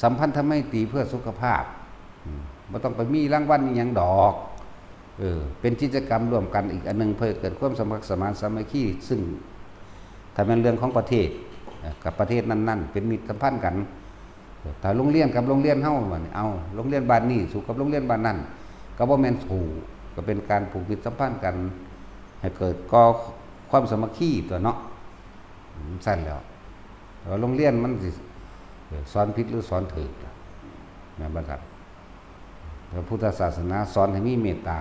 สัมพันธไมตรีเพื่อสุขภาพ อืม บ่ต้องไปมีรางวัลอิหยังดอก เออ เป็นกิจกรรมร่วมกันอีกอันหนึ่ง เพื่อเกิดความสมัครสมานสามัคคี ซึ่งถ้าแม่นเรื่องของประเทศ เอ่อ กับประเทศนั้นๆ เป็นมิตรสัมพันธ์กัน ถ้าโรงเรียนกับโรงเรียนเฮาบัดนี้ เอา โรงเรียนบ้านนี้สู้กับโรงเรียนบ้านนั้น ก็บ่แม่นสู้ ก็เป็นการผูกมิตรสัมพันธ์กัน ให้เกิดก่อความสามัคคีตัวเนาะ อืม ซั่นแหล้ว แต่ว่าโรงเรียนมันสิ เอ่อ สอนผิดหรือสอนถูกล่ะ แม่นบ่ครับ พระพุทธศาสนาสอนให้มีเมตตา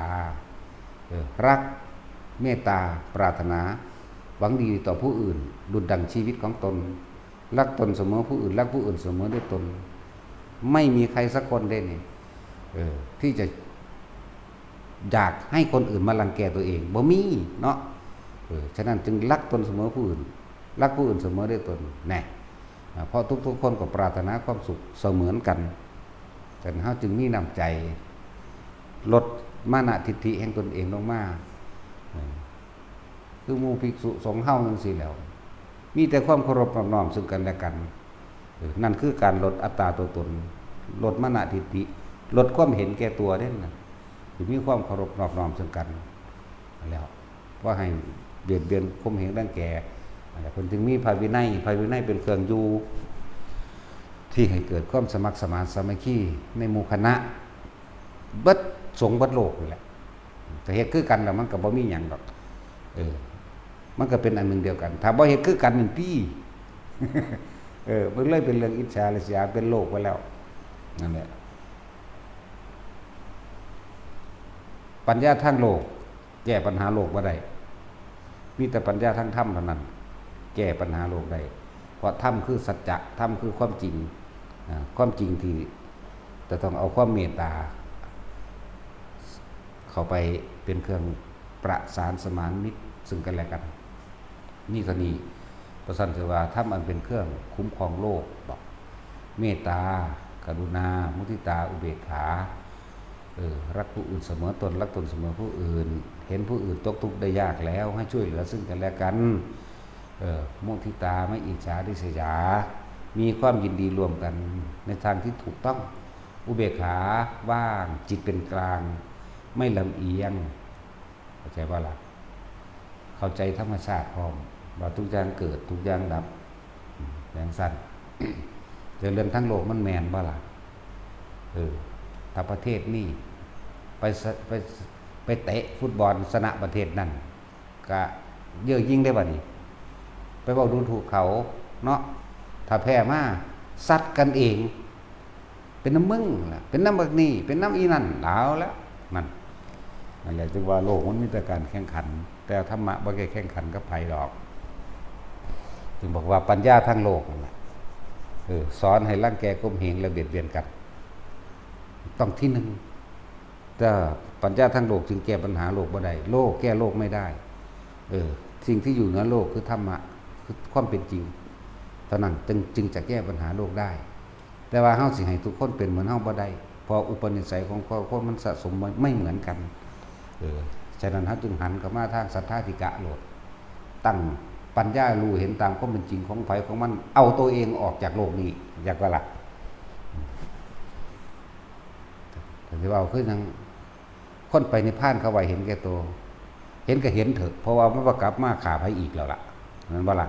เออ รัก เมตตา ปรารถนา หวังดีต่อผู้อื่น ดุจดังชีวิตของตน รักตนเสมอผู้อื่น รักผู้อื่นเสมอด้วยตน ไม่มีใครสักคนได้นี่ เออ ที่จะอยากให้คนอื่นมารังแกตัวเอง บ่มีเนาะ เออ ฉะนั้นจึงรักตนเสมอผู้อื่น รักผู้อื่นเสมอด้วยตน แน่ อ่า เพราะทุกๆคนก็ปรารถนาความสุขเสมือนกัน ฉะนั้นเฮาจึงมีน้ำใจ ลดมานะทิฏฐิแห่งตนเองลงมา เออ คือหมู่ภิกษุสงฆ์เฮาจั่งซี้แหล้ว มีแต่ความเคารพนอบน้อมซึ่งกันและกัน เออ นั่นคือการลดอัตตาตัวตน ลดมานะทิฏฐิ ลดความเห็นแก่ตัวเด้นั่นน่ะ สิมีความเคารพนอบน้อมซึ่งกัน แล้ว บ่ให้เบียดเบียนข่มเหงรังแก อันนั้นเพิ่นจึงมีพระวินัย พระวินัยเป็นเครื่องอยู่ ที่ให้เกิดความสมัครสมานสามัคคีในหมู่คณะ เบิดสงฆ์เบิดโลกนี่แหละ ถ้าเฮ็ดคือกันแล้วมันก็บ่มีหยังดอก เออ มันก็เป็นอันหนึ่งเดียวกัน ถ้าบ่เฮ็ดคือกันนั่นติ เออ มันเลยเป็นเรื่องอิจฉาริษยา เป็นโลกไปแล้ว นั่นแหละ ปัญญาทางโลก แก้ปัญหาโลกบ่ได้ มีแต่ปัญญาทางธรรมเท่านั้น แก้ปัญหาโลกได้ เพราะธรรมคือสัจจะ ธรรมคือความจริง อ่า ความจริงที่จะต้องเอาความเมตตา เข้าไปเป็นเครื่องประสานสมานมิตรซึ่งกันและกัน นี่เท่านี้ เพราะฉะนั้นถือว่าธรรมอันเป็นเครื่องคุ้มครองโลก บอก เมตตา กรุณา มุทิตา อุเบกขา เออ รักผู้อื่นเสมอตน รักตนเสมอผู้อื่น เห็นผู้อื่นตกทุกข์ได้ยากแล้ว ให้ช่วยเหลือซึ่งกันและกัน เออ มุทิตา ไม่อิจฉาริษยา มีความยินดีร่วมกันในทางที่ถูกต้อง อุเบกขา ว่าง จิตเป็นกลาง ไม่ลำเอียง เข้าใจบ่ล่ะ เข้าใจธรรมชาติพร้อม ว่าทุกอย่างเกิด ทุกอย่างดับ อืม อย่างสั้น แต่เรื่องทั้งโลกมันแม่นบ่ล่ะ เออ ถ้าประเทศนี้ไปสะ ไป ไปเตะฟุตบอลชนะประเทศนั้น ก็เย่อหยิ่งได้บัดนี้ ไปเว้าดูถูกเขาเนาะ ถ้าแพ้มา ซัดกันเอง เป็นนำมึงล่ะ เป็นนำบักนี่ เป็นนำอีนั่น เอาละ นั่น นั่นแหละ จึงว่าโลกมันมีแต่การแข่งขัน แต่ธรรมะบ่ได้แข่งขันกับไผดอก จึงบอกว่าปัญญาทางโลกนั่นแหละ เออ สอนให้รังแกข่มเหงและเบียดเบียนกัน ต้องที่หนึ่ง แต่ปัญญาทางโลกจึงแก้ปัญหาโลกบ่ได้ โลกแก้โลกไม่ได้ เออ สิ่งที่อยู่เหนือโลกคือธรรมะ คือความเป็นจริง เท่านั้นจึง จึงจะแก้ปัญหาโลกได้ แต่ว่าเฮาสิให้ทุกคนเป็นเหมือนเฮาบ่ได้ เพราะอุปนิสัยของคน คนมันสะสมไม่ ไม่เหมือนกัน เออ ฉะนั้นเฮาจึงหันเข้ามาทางสัทธาธิกะโลด ตั้งปัญญารู้เห็นตามความเป็นจริงของไผของมัน เอาตัวเองออกจากโลกนี้ อยากว่าล่ะ แต่ที่ว่าคือหยัง คนไปนิพพานเขาว่าเห็นแก่ตัว เห็นก็เห็นเถอะ เพราะว่ามันบ่กลับมาฆ่าไผอีกแล้วล่ะ แม่นบ่ล่ะ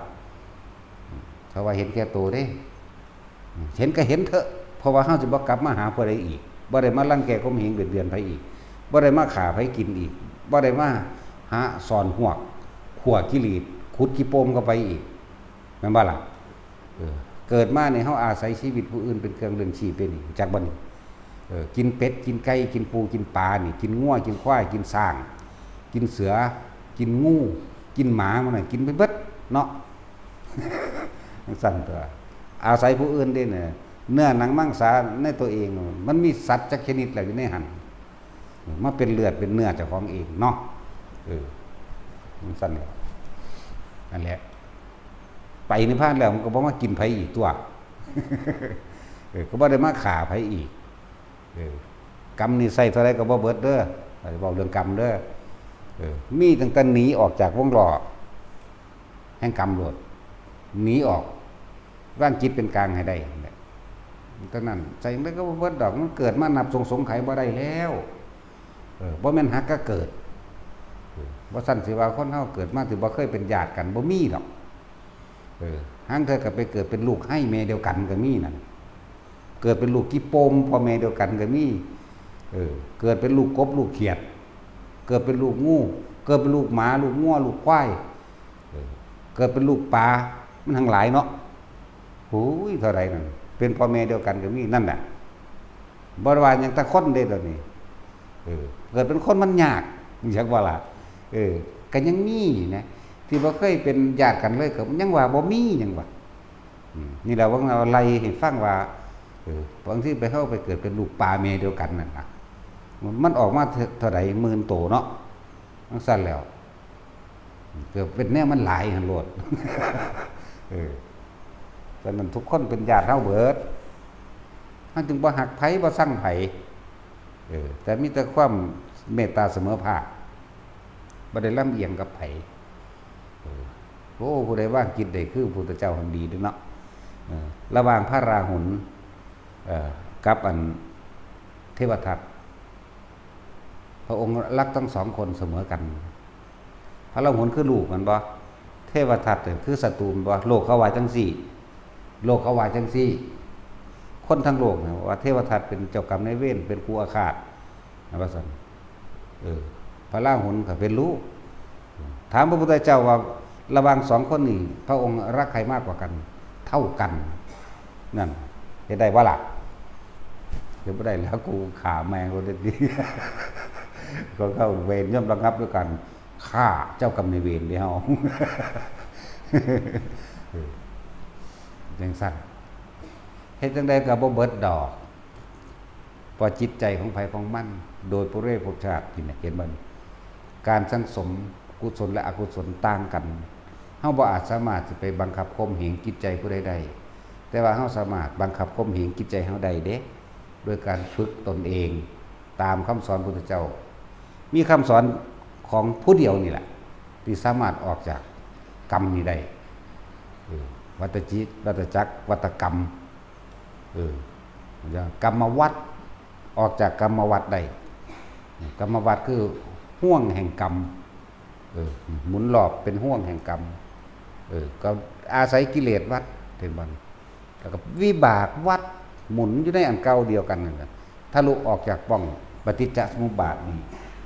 เขาว่าเห็นแก่ตัวเด้ เห็นก็เห็นเถอะ เพราะว่าเฮาสิบ่กลับมาหาผู้ใดอีก บ่ได้มารังแกข่มเหงเบียดเบียนไผอีก บ่ได้มาฆ่าไผกินอีก บ่ได้มาหาซ่อนฮวก ขั่วขี้หลีด ขุดขี้โปมเข้าไปอีก แม่นบ่ล่ะ เออ เกิดมานี่เฮาอาศัยชีวิตผู้อื่นเป็นเครื่องเลี้ยงชีพเด้นี่ จักบ่นี่ เออ กินเป็ด กินไก่ กินปู กินปลานี่ กินงัว กินควาย กินช้าง กินเสือ กินงู กินหมา มันน่ะ กินไปเบิดเนาะ จั่งซั้นตั๊ว อาศัยผู้อื่นเด้เนี่ย เนื้อหนังมังสาในตัวเอง มันมีสัตว์จักชนิดแล้วอยู่ในหั่น มาเป็นเลือดเป็นเนื้อเจ้าของเองเนาะ เออ จั่งซั้นแหละ นั่นแหละ ไปนิพพานแล้วมันก็บ่มากินไผอีกตั๊ว เออ ก็บ่ได้มาฆ่าไผอีก เออ กรรมนี่ใช้เท่าใดก็บ่เบิดเด้อ เว้าเรื่องกรรมเด้อ เออ มีตั้งแต่หนีออกจากวงล้อแห่งกรรมโลด หนีออก วางจิตเป็นกลางให้ได้นั่นแหละ เท่านั้น ใช้จั่งใดก็บ่เบิดดอก มันเกิดมานับส่งสงไขบ่ได้แล้ว เออ บ่แม่นหากะเกิด เออ บ่ซั้นสิว่าคนเฮาเกิดมาสิบ่เคยเป็นญาติกัน บ่มีดอก เออ ห่างเทื่อก็ไปเกิดเป็นลูกไฮ่แม่เดียวกันก็มีนั่น เกิดเป็นลูกขี้โปมพ่อแม่เดียวกันก็มี เออ เกิดเป็นลูกกบลูกเขียด เกิดเป็นลูกงู เกิดเป็นลูกหมา ลูกงัว ลูกควาย เออ เกิดเป็นลูกปลา มันทั้งหลายเนาะ โอ้ย เท่าใดนั่น เป็นพ่อแม่เดียวกันก็มี นั่นแหละ บ่ว่าหยังแต่คนเด้ตอนนี้ เออ เกิดเป็นคนมันยาก จักว่าล่ะ เออ ก็ยังมีนะ ที่บ่เคยเป็นญาติกันเลย ก็ยังว่าบ่มี ยังว่า อืม นี่แหละ ว่าไล่ให้ฟังว่า เออ บางทีไป เฮาไปเกิดเป็นลูกปลาแม่เดียวกันนั่นน่ะ มันออกมาเท่า เท่าใด หมื่นโตเนาะ จั่งซั้นแล้ว เกิดเป็นแนวมันหลายหั่นโลด เออ ฉะนั้นทุกคนเป็นญาติเฮาเบิด เฮาจึงบ่ฮักไผบ่ซังไผ เออ แต่มีแต่ความเมตตาเสมอภาค บ่ได้ลำเอียงกับไผ เออ โอ้ ผู้ใดวางจิตได้คือพระพุทธเจ้าหั่นดีเด้อเนาะ เออ ระหว่างพระราหุล เอ่อ กับอันเทวทัต พระองค์รักทั้งสองคนเสมอกัน พระราหุลคือลูกแม่นบ่ เทวทัตเนี่ยคือศัตรูแม่นบ่ โลกเขาว่าจั่งซี้ โลกเขาว่าจั่งซี้ คนทั้งโลกเนี่ยว่าเทวทัตเป็นเจ้ากรรมนายเวร เป็นครูอาฆาต นะว่าซั่น เออ พระราหุลก็เป็นลูก ถามพระพุทธเจ้าว่าระหว่างสองคนนี้ พระองค์รักใครมากกว่ากัน เท่ากัน นั่น เฮ็ดได้บ่ล่ะ เฮ็ดบ่ได้แล้ว กูฆ่าแม่งโลดเด้อติ ก็เข้าเวรย่อมระงับด้วยกันฆ่าเจ้ากรรมนายเวรเดียว เออจังซั่น เฮ็ดจั่งใดก็บ่เบิดดอก เพราะจิตใจของไผของมัน โดยปุเรภพชาตินี่นะ เห็นบ่ การสั่งสมกุศลและอกุศลต่างกัน เฮาบ่อาจสามารถสิไปบังคับข่มเหงจิตใจผู้ใดได้ แต่ว่าเฮาสามารถบังคับข่มเหงจิตใจเฮาได้เด้ โดยการฝึกตนเอง ตามคำสอนพุทธเจ้า มีคำสอนของผู้เดียวนี่แหละ ที่สามารถออกจากกรรมนี้ได้ เออ วัฏจิต วัฏจักร วัฏกรรม เออ กรรมวัฏ ออกจากกรรมวัฏได้ กรรมวัฏคือห่วงแห่งกรรม เออ หมุนรอบเป็นห่วงแห่งกรรม เออ ก็อาศัยกิเลสวัฏ เห็นบ่ แล้วก็วิบากวัฏ หมุนอยู่ในอันเก่าเดียวกันนั่นแหละ ทะลุออกจากป่องปฏิจจสมุปบาทนี่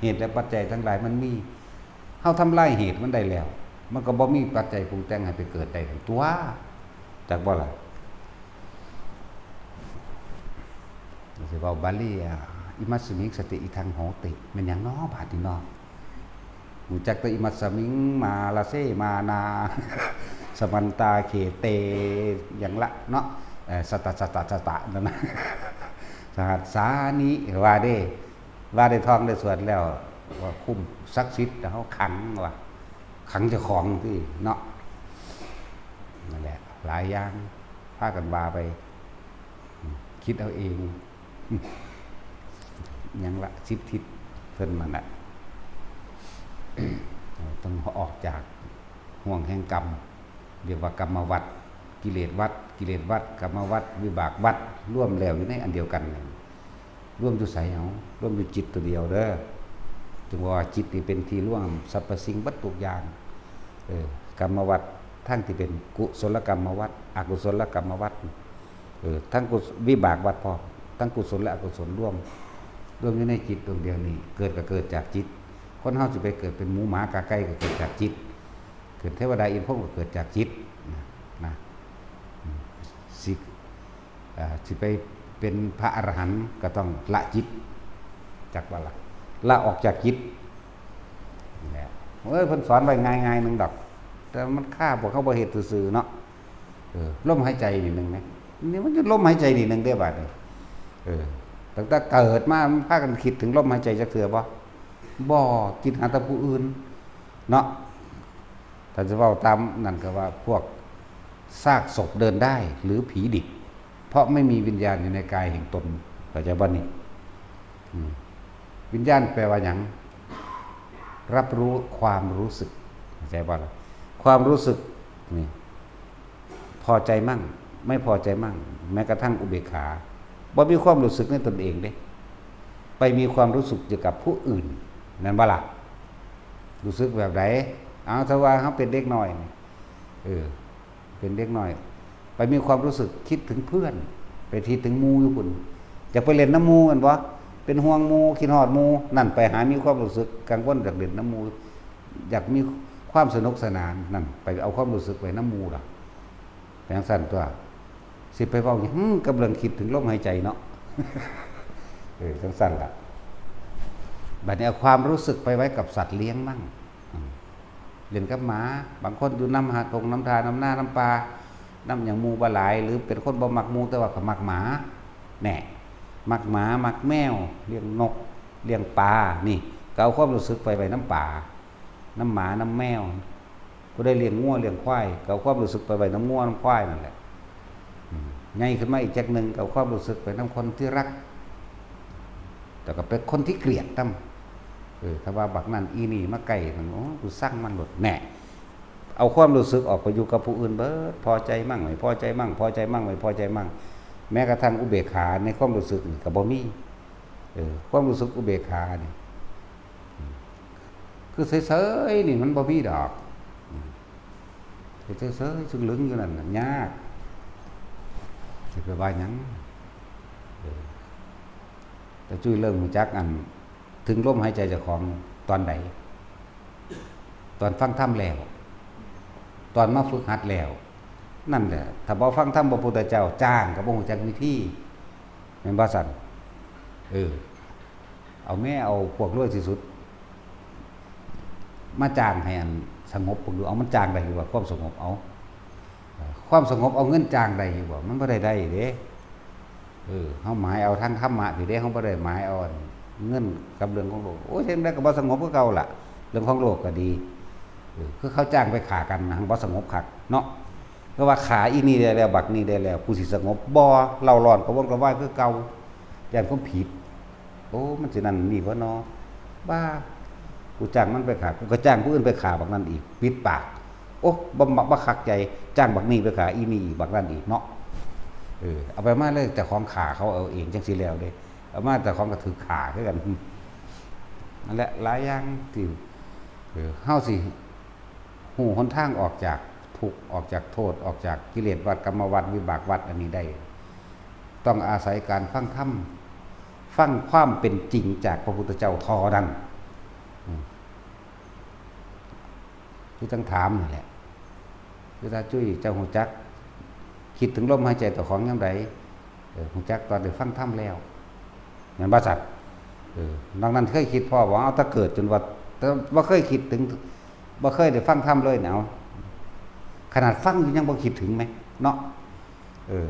เหตุและปัจจัยทั้งหลายมันมี เฮาทำลายเหตุมันได้แล้ว มันก็บ่มีปัจจัยปรุงแต่งให้ไปเกิดได้ทั้งตัว จักบ่ล่ะ สิเว้าบาลีอะ อิมัสสมิงสติอิทังโหติ แม่นหยังน้อบาดนี้น้อ รู้จักแต่อิมัสสมิงมาลาเซมานา สมันตาเขเต หยังละเนาะ เอ่อ สตะ สตะ สตะ นั่นนะ สหัสสานิ ว่าเด้ ว่าได้ท่องได้สวดแล้ว ว่าคุ้มศักดิ์สิทธิ์ แต่เฮาขังว่ะ ขังเจ้าของที่เนาะ นั่นแหละ หลายอย่าง พากันว่าไป คิดเอาเอง หยังละ สิบทิศ เพิ่นมันน่ะ ต้องออกจากห่วงแห่งกรรม เรียกว่ากรรมวัฏ กิเลสวัฏ กิเลสวัฏ กรรมวัฏ วิบากวัฏ รวมแล้วอยู่ในอันเดียวกัน รวมอยู่ไสเอา รวมอยู่จิตตัวเดียวเด้อ จึงว่าจิตนี่เป็นที่รวมสรรพสิ่งเบิดทุกอย่าง เออ กรรมวัฏ ทั้งที่เป็นกุศลกรรมวัฏ อกุศลกรรมวัฏ เออ ทั้งกุศ- วิบากวัฏพร้อม ทั้งกุศลและอกุศลรวม รวมอยู่ในจิตดวงเดียวนี้ เกิดก็เกิดจากจิต คนเฮาสิไปเกิดเป็นหมูหมากาไก่ก็เกิดจากจิต เกิดเทวดาอินพรหมก็เกิดจากจิต นะ นะ อืม สิ อ่า สิไปเป็นพระอรหันต์ก็ต้องละจิต จักว่าละ ละออกจากจิต นี่แหละ เอ้ย เพิ่นสอนไว้ง่ายๆหนึ่งดอก แต่มันคาพวกเฮาบ่เฮ็ดซื่อๆเนาะ เออ ลมหายใจนี่หนึ่งนะ นี่มันอยู่ลมหายใจนี่หนึ่งเด้บาดนี้ เออ ตั้งแต่เกิดมามันพากันคิดถึงลมหายใจจักเทื่อบ่ บ่ คิดหาแต่ผู้อื่น เนาะ ถ้าจะเว้าตามนั่นก็ว่าพวกซากศพเดินได้หรือผีดิบ เพราะไม่มีวิญญาณอยู่ในกายแห่งตน เข้าใจบ่นี่ อืม วิญญาณแปลว่าหยัง รับรู้ความรู้สึก เข้าใจบ่ล่ะ ความรู้สึกนี่ พอใจมั่ง ไม่พอใจมั่ง แม้กระทั่งอุเบกขา บ่มีความรู้สึกในตนเองเด้ ไปมีความรู้สึกอยู่กับผู้อื่น แม่นบ่ล่ะ รู้สึกแบบใด เอา ถ้าว่าเฮาเป็นเด็กน้อยนี่ เออ เป็นเด็กน้อย ไปมีความรู้สึกคิดถึงเพื่อน ไปคิดถึงหมู่อยู่พุ้น อยากไปเล่นนำหมู่แม่นบ่ เป็นห่วงหมู่ คิดฮอดหมู่ นั่นไปหามีความรู้สึกกังวลอยากเล่นนำหมู่ อยากมีความสนุกสนาน นั่นไปเอาความรู้สึกไว้นำหมู่ล่ะ เป็นจั่งซั่นตั๊ว สิไปเว้าหยังกับเรื่องคิดถึงลมหายใจเนาะ เออ จั่งซั่นล่ะ บัดนี้เอาความรู้สึกไปไว้กับสัตว์เลี้ยงมั่ง อืม เล่นกับหมา บางคนอยู่นำหาดงนำท่านำนา นำป่า นำหยังหมู่บ่หลาย หรือเป็นคนบ่มักหมู่ แต่ว่าก็มักหมา แน่ มักหมา มักแมว เลี้ยงนก เลี้ยงปลา นี่ ก็เอาความรู้สึกไปไว้นำปลา นำหมา นำแมว ผู้ใดเลี้ยงงัวเลี้ยงควาย ก็เอาความรู้สึกไปไว้นำงัวนำควายนั่นแหละ อืม ใหญ่ขึ้นมาอีกจักหนึ่ง ก็เอาความรู้สึกไปนำคนที่รัก แต่ก็เป็นคนที่เกลียดนำ เออ ถ้าว่าบักนั่นอีนี่มาใกล้มัน โอ้ กูซังมันโลด แน่ เอาความรู้สึกออกไปอยู่กับผู้อื่นเบิด พอใจมั่ง ไม่พอใจมั่ง พอใจมั่ง ไม่พอใจมั่ง แม้กระทั่งอุเบกขาในความรู้สึกนี่ก็บ่มี เออ ความรู้สึกอุเบกขานี่ คือเฉยๆนี่มันบ่มีดอก อืม เฉยๆซึ่งลึงอยู่นั่นน่ะยาก สิไปว่าหยัง เออ แต่จุ้ยเริ่มรู้จักอัน ถึงลมหายใจเจ้าของตอนใด ตอนฟังธรรมแล้ว ตอนมาฝึกหัดแล้ว นั่นแหละ ถ้าบ่ฟังธรรมพระพุทธเจ้า จ้างก็บ่รู้จักวิธี แม่นบ่ซั่น เออ เอาแม่เอาพวกรวยที่สุด มาจ้างให้อันสงบ พวกดู เอามันจ้างได้อยู่บ่ ความสงบ เอา เอ่อ ความสงบเอาเงินจ้างได้อยู่บ่ มันบ่ได้ได้เด้ เออ เฮาหมายเอาทางธรรมะพี้เด้ เฮาบ่ได้หมายเอาอันเงินกับเรื่องของโลก โอ้ย จั่งใด๋ก็บ่สงบคือเก่าล่ะ เรื่องของโลกก็ดี เออ คือเขาจ้างไปฆ่ากันนะ บ่สงบคักเนาะ เพราะว่าฆ่าอีนี่ได้แล้ว บักนี่ได้แล้ว กูสิสงบบ่ เร่าร้อนกระวนกระวายคือเก่า ย้านความผิด โอ้ มันสินั่นนี่บ่นอ บ้า กูจ้างมันไปฆ่า กูก็จ้างผู้อื่นไปฆ่าบักนั่นอีก ปิดปาก โอ้ บ่ บ่ บ่คักใจ จ้างบักนี่ไปฆ่าอีนี่อีก บักนั่นอีกเนาะ เออ เอาไปมาเลย เจ้าของฆ่าเขาเอาเองจั่งซี้แล้วเด้ เอามาเจ้าของก็ถืกฆ่าคือกัน นั่นแหละ หลายอย่างที่ เออ เฮาสิฮู้หนทางออกจากทุกข์ ออกจากโทษ ออกจากกิเลสวัฏ กรรมวัฏ วิบากวัฏอันนี้ได้ ต้องอาศัยการฟังธรรม ฟังความเป็นจริงจากพระพุทธเจ้าเท่านั้น อืม คือจั่งถามนี่แหละ คือถ้าจุ้ยเจ้าฮู้จัก คิดถึงลมหายใจเจ้าของยามใด เออ ฮู้จักตอนได้ฟังธรรมแล้ว แม่นบ่สัตว์ เออ นอกนั้นเคยคิดพ้อบ่ เอาแต่เกิดจนว่า แต่บ่เคยคิดถึง บ่เคยได้ฟังธรรมเลยเนี่ย เอา ขนาดฟังอยู่ยังบ่คิดถึงแหม เนาะ เออ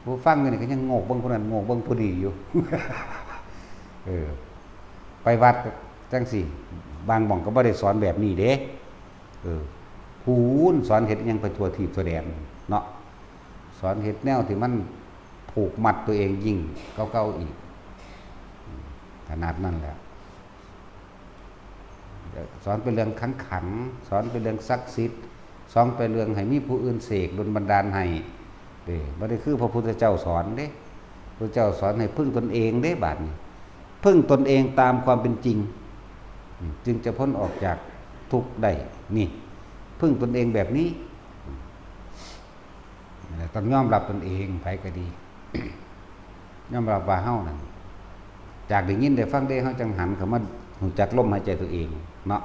ผู้ฟังอยู่นี่ก็ยังโงกเบิ่งผู้นั้น โงกเบิ่งผู้นี้อยู่ เออ ไปวัดจั่งซี้ บางหม่องก็บ่ได้สอนแบบนี้เด้ เออ พู้นสอนเฮ็ดหยังไปทั่วทีปทั่วแดนเนาะ สอนเฮ็ดแนวที่มันผูกมัดตัวเองยิ่งกว่าเก่าอีก ขนาดนั้นแหละ สอนเป็นเรื่องขังๆ สอนเป็นเรื่องศักดิ์สิทธิ์ สอนเป็นเรื่องให้มีผู้อื่นเสกดลบันดาลให้ เด้ บ่ได้คือพระพุทธเจ้าสอนเด้ พระเจ้าสอนให้พึ่งตนเองเด้ บาดนี้ พึ่งตนเองตามความเป็นจริง อืม จึงจะพ้นออกจากทุกข์ได้ นี่ พึ่งตนเองแบบนี้ อืม นั่นแหละ ต้องยอมรับตนเอง ไผก็ดี ยอมรับว่าเฮานั่น จากได้ยินได้ฟังเด้ เฮาจั่งหันเข้ามาฮู้จักลมหายใจตัวเองเนาะ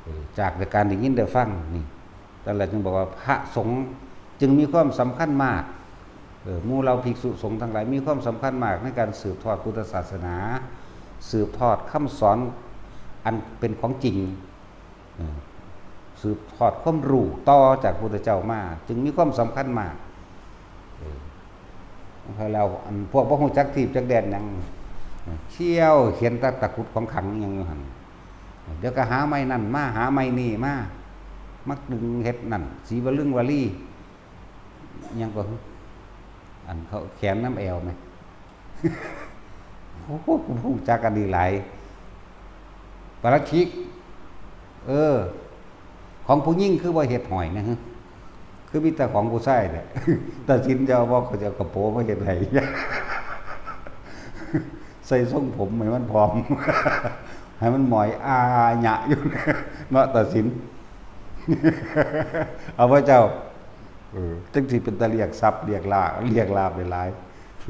เออ จากการได้ยินได้ฟังนี่ นั่นแหละจึงบอกว่าพระสงฆ์จึงมีความสำคัญมาก เออ หมู่เหล่าภิกษุสงฆ์ทั้งหลายมีความสำคัญมากในการสืบทอดพุทธศาสนา สืบทอดคำสอนอันเป็นของจริง เออ สืบทอดความรู้ต่อจากพุทธเจ้ามา จึงมีความสำคัญมาก เออ แล้วอันพวกบ่ฮู้จักทีปจักแดนหยัง เที่ยวเขียนแต่ตะกรุดของขลังหยังอยู่หั่น เดี๋ยวก็หาไม้นั่นมา หาไม้นี่มา มาดึงเฮ็ดนั่น สีวลึงวลี หยังก็ อันเขาแขวนนำแอวแหม โอ้โห กูฮู้จักอันนี้หลาย ปาราชิก เออ ของผู้หญิงคือบ่เฮ็ดห้อยนะฮะ คือมีแต่ของผู้ชายแหละ ตัดสินจะเอาบ่ เขาจะเอากระโปรงมาเฮ็ดให้ ใส่ทรงผมให้มันพร้อม ให้มันหมอยอาหยะอยู่ เนาะ ตัดสิน เอาพระเจ้า เออ จั่งสิเป็นตาเรียกทรัพย์ เรียกลาภ เรียกลาภหลาย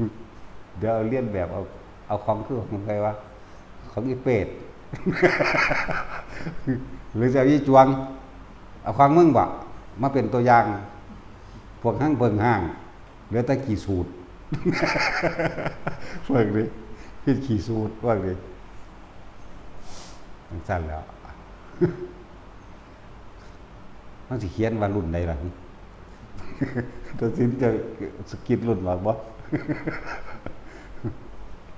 ๆ เดี๋ยวเอาเลียนแบบเอา เอาของคือของใครวะ ของอีเปรต หรือจะเอาอีจวง เอาของมึงบ่ มาเป็นตัวอย่าง พวกห้างเพิงห้าง เหลือแต่ขี้สูด เพิ่งดิ คือขี้สูด เพิ่งดิ จั่งซั่นแล้ว มันสิเขียนว่ารุ่นใดล่ะ ตัดสินใจสะกิดรุ่นว่าบ่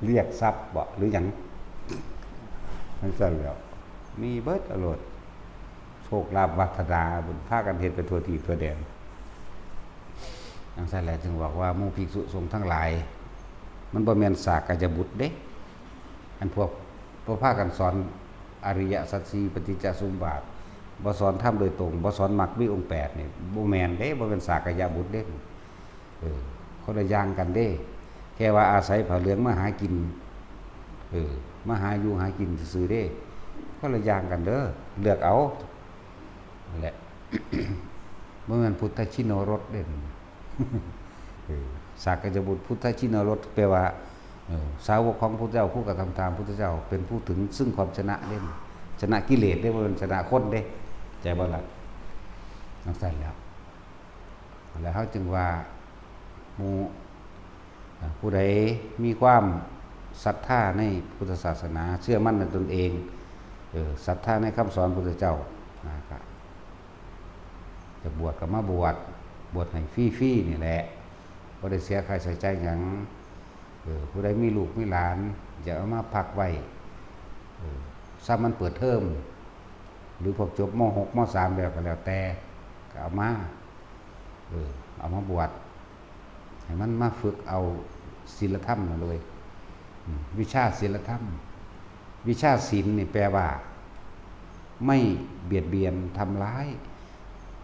เรียกทรัพย์บ่ หรือหยัง จั่งซั่นแล้ว มีเบิดเอาโลด โชคลาภวาสนาบุญพากันเฮ็ดไปทั่วทีปทั่วแดน จั่งซั่นแหละจึงบอกว่าหมู่ภิกษุสงฆ์ทั้งหลาย มันบ่แม่นสากยบุตรเด้ อันพวกบ่พากันสอนอริยสัจสี่ ปฏิจจสมุปบาท บ่สอนธรรมโดยตรง บ่สอนมรรคมีองค์แปดนี่ บ่แม่นเด้ บ่แม่นสากยบุตรเด้ เออ คนละอย่างกันเด้ แค่ว่าอาศัยผ้าเหลืองมาหากิน เออ มาหาอยู่หากินซื่อๆเด้ คนละอย่างกันเด้อ เลือกเอา นั่นแหละ บ่แม่นพุทธชินโนรสเด้ เออ สากยบุตรพุทธชินโนรส แปลว่า เออ สาวกของพุทธเจ้า ผู้กระทำตามพุทธเจ้า เป็นผู้ถึงซึ่งความชนะเด้ ชนะกิเลสเด้ บ่แม่นชนะคนเด้ ใจบ่ล่ะ จั่งซั่นแล้ว แล้วเฮาจึงว่า หมู่ อ่า ผู้ใดมีความ ศรัทธาในพุทธศาสนา เชื่อมั่นในตนเอง เออ ศรัทธาในคำสอนพุทธเจ้า นะครับ จะบวชก็มาบวช บวชให้ฟรีๆ นี่แหละ บ่ได้เสียค่าใช้จ่ายหยัง เออ ผู้ใดมีลูกมีหลาน อยากเอามาพักไว้ เออ ซ้ำมันเปิดเทอม หรือพวกจบ ม.หก ม.สาม แล้วก็แล้วแต่ ก็เอามา เออ เอามาบวช ให้มันมาฝึกเอาศีลธรรมนั่นเลย อืม วิชาศีลธรรม วิชาศีลนี่แปลว่า ไม่เบียดเบียนทำร้าย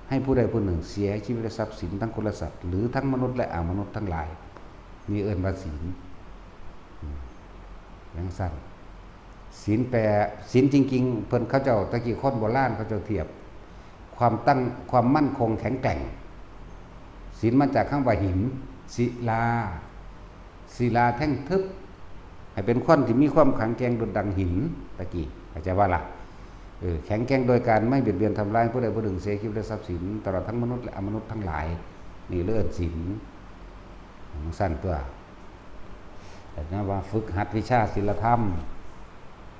ให้ผู้ใดผู้หนึ่งเสียชีวิตและทรัพย์สินทั้งคนและสัตว์ หรือทั้งมนุษย์และอมนุษย์ทั้งหลาย นี่เอิ้นว่าศีล อืม จั่งซั้น ศีลแปล ศีลจริงๆ เพิ่นเขาเจ้า ตะกี้คนโบราณเขาเจ้าเทียบ ความตั้ง ความมั่นคงแข็งแกร่ง ศีลมาจากคำว่าหิน ศิลา ศิลาแท่งทึบ ให้เป็นคนที่มีความแข็งแกร่งดุจดังหิน ตะกี้ เข้าใจว่าล่ะ เออ แข็งแกร่งโดยการไม่เบียดเบียนทำร้ายผู้ใดผู้หนึ่งเสียชีวิตและทรัพย์สิน ตลอดทั้งมนุษย์และอมนุษย์ทั้งหลาย นี่เรียกศีล ของสั้นตัว แต่นะว่าฝึกหัดวิชาศีลธรรม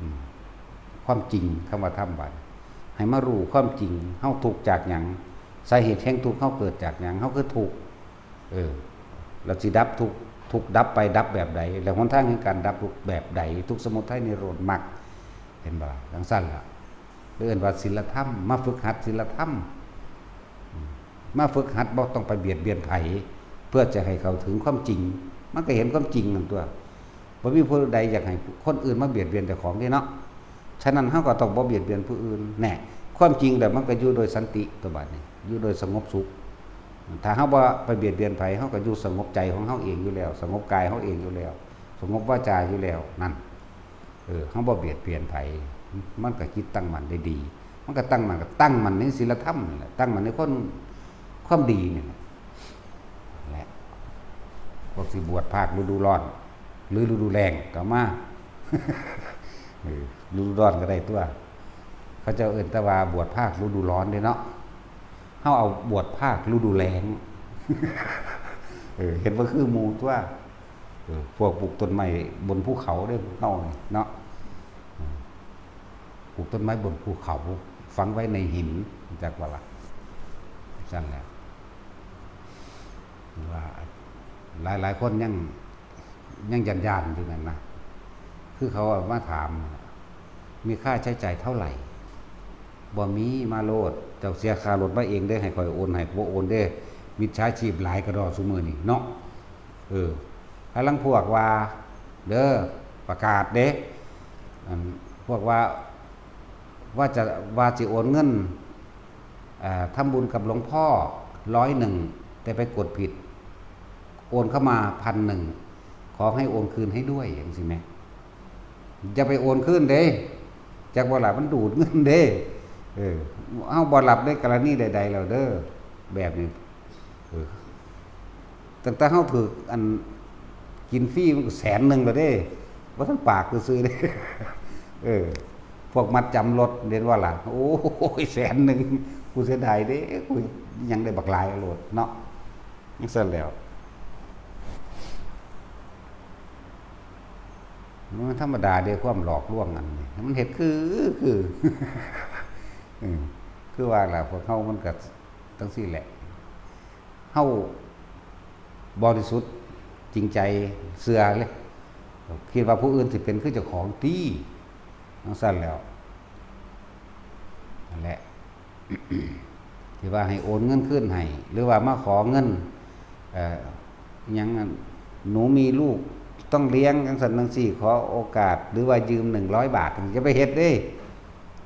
อืม ความจริง คำว่าธรรมบัด ให้มารู้ความจริง เฮาทุกข์จากหยัง สาเหตุแห่งทุกข์เฮาเกิดจากหยัง เฮาคือทุกข์ เออ แล้วสิดับทุกข์ ทุกข์ดับไปดับแบบใด แล้วหนทางแห่งการดับทุกข์แบบใด ทุกข์สมุทัยนิโรธมรรค เห็นบ่ล่ะ จั่งซั้นล่ะ เอิ้นว่าศีลธรรม มาฝึกหัดศีลธรรม อืม มาฝึกหัดบ่ต้องไปเบียดเบียนไผ เพื่อจะให้เข้าถึงความจริง มันก็เห็นความจริงนั่นตัว บ่มีผู้ใดอยากให้คนอื่นมาเบียดเบียนเจ้าของเด้เนาะ ฉะนั้นเฮาก็ต้องบ่เบียดเบียนผู้อื่น แน่ ความจริงแล้วมันก็อยู่โดยสันติตัวบัดนี้ อยู่โดยสงบสุข ถ้าเฮาบ่ไปเบียดเบียนไผ เฮาก็อยู่สงบใจของเฮาเองอยู่แล้ว สงบกายเฮาเองอยู่แล้ว สงบวาจาอยู่แล้ว นั่น เออ เฮาบ่เบียดเบียนไผ มันก็จิตตั้งมั่นได้ดี มันก็ตั้งมั่น ก็ตั้งมั่นในศีลธรรมนี่แหละ ตั้งมั่นในคน ความดีนี่แหละ และ พวกสิบวชภาคฤดูร้อน หรือฤดูแล้งก็มา เออ ฤดูร้อนก็ได้ตัว เขาเจ้าเอิ้นแต่ว่าบวชภาคฤดูร้อนเด้เนาะ เฮาเอาบวชภาคฤดูแล้ง เออ เห็นว่าคือหมู่ตัว เออ พวกปลูกต้นไม้บนภูเขาเด้อ พวกเฮานี่เนาะ เออ ปลูกต้นไม้บนภูเขา ฝังไว้ในหิน จักว่าล่ะ ซั่นแหละ ว่า หลายๆ คนยัง ยังย่านๆ อยู่นั่นนะ คือเขาเอามาถาม มีค่าใช้จ่ายเท่าไหร่ บ่มี มาโลด เจ้าเสียค่ารถมาเองเด้ ให้ข้อยโอนให้ บ่โอนเด้ มิจฉาชีพหลายกระดอซุมื้อนี้เนาะ เออ หาลางพวกว่า เด้อ ประกาศเด้ อัน พวกว่า ว่าจะ ว่าสิโอนเงิน เอ่อ ทำบุญกับหลวงพ่อร้อยหนึ่ง แต่ไปกดผิด โอนเข้ามาพันหนึ่ง ขอให้โอนคืนให้ด้วย จั่งซี้แหม อย่าไปโอนคืนเด้ จักบ่ล่ะ มันดูดเงินเด้ เออ เฮาบ่รับในกรณีใดๆ แล้วเด้อ แบบนี้ เออ ตั้งแต่เฮาถืกอันกินฟรีมันก็แสนหนึ่งแล้วเด้ บ่ทันปากซื่อๆ เด้ เออ พวกมัดจำรถเห็นบ่ล่ะ โอ้ย แสนหนึ่ง กูเสียดายเด้ กูยังได้บักหลายโลดเนาะ จั่งซั้นแหล้ว มันธรรมดาเด้ ความหลอกลวงอันนี้ มันเฮ็ดคือ คือ อืม คือว่าล่ะ พวกเฮามันก็จั่งซี้แหละ เฮาบริสุทธิ์จริงใจ เชื่อเลย คิดว่าผู้อื่นสิเป็นคือเจ้าของติ จั่งซั้นแหล้ว นั่นแหละ ที่ว่าให้โอนเงินคืนให้ หรือว่ามาขอเงิน เอ่อ อิหยังอัน หนูมีลูกต้องเลี้ยง จั่งซั้นจั่งซี้ ขอโอกาส หรือว่ายืมหนึ่งร้อยบาท อย่าไปเฮ็ดเด้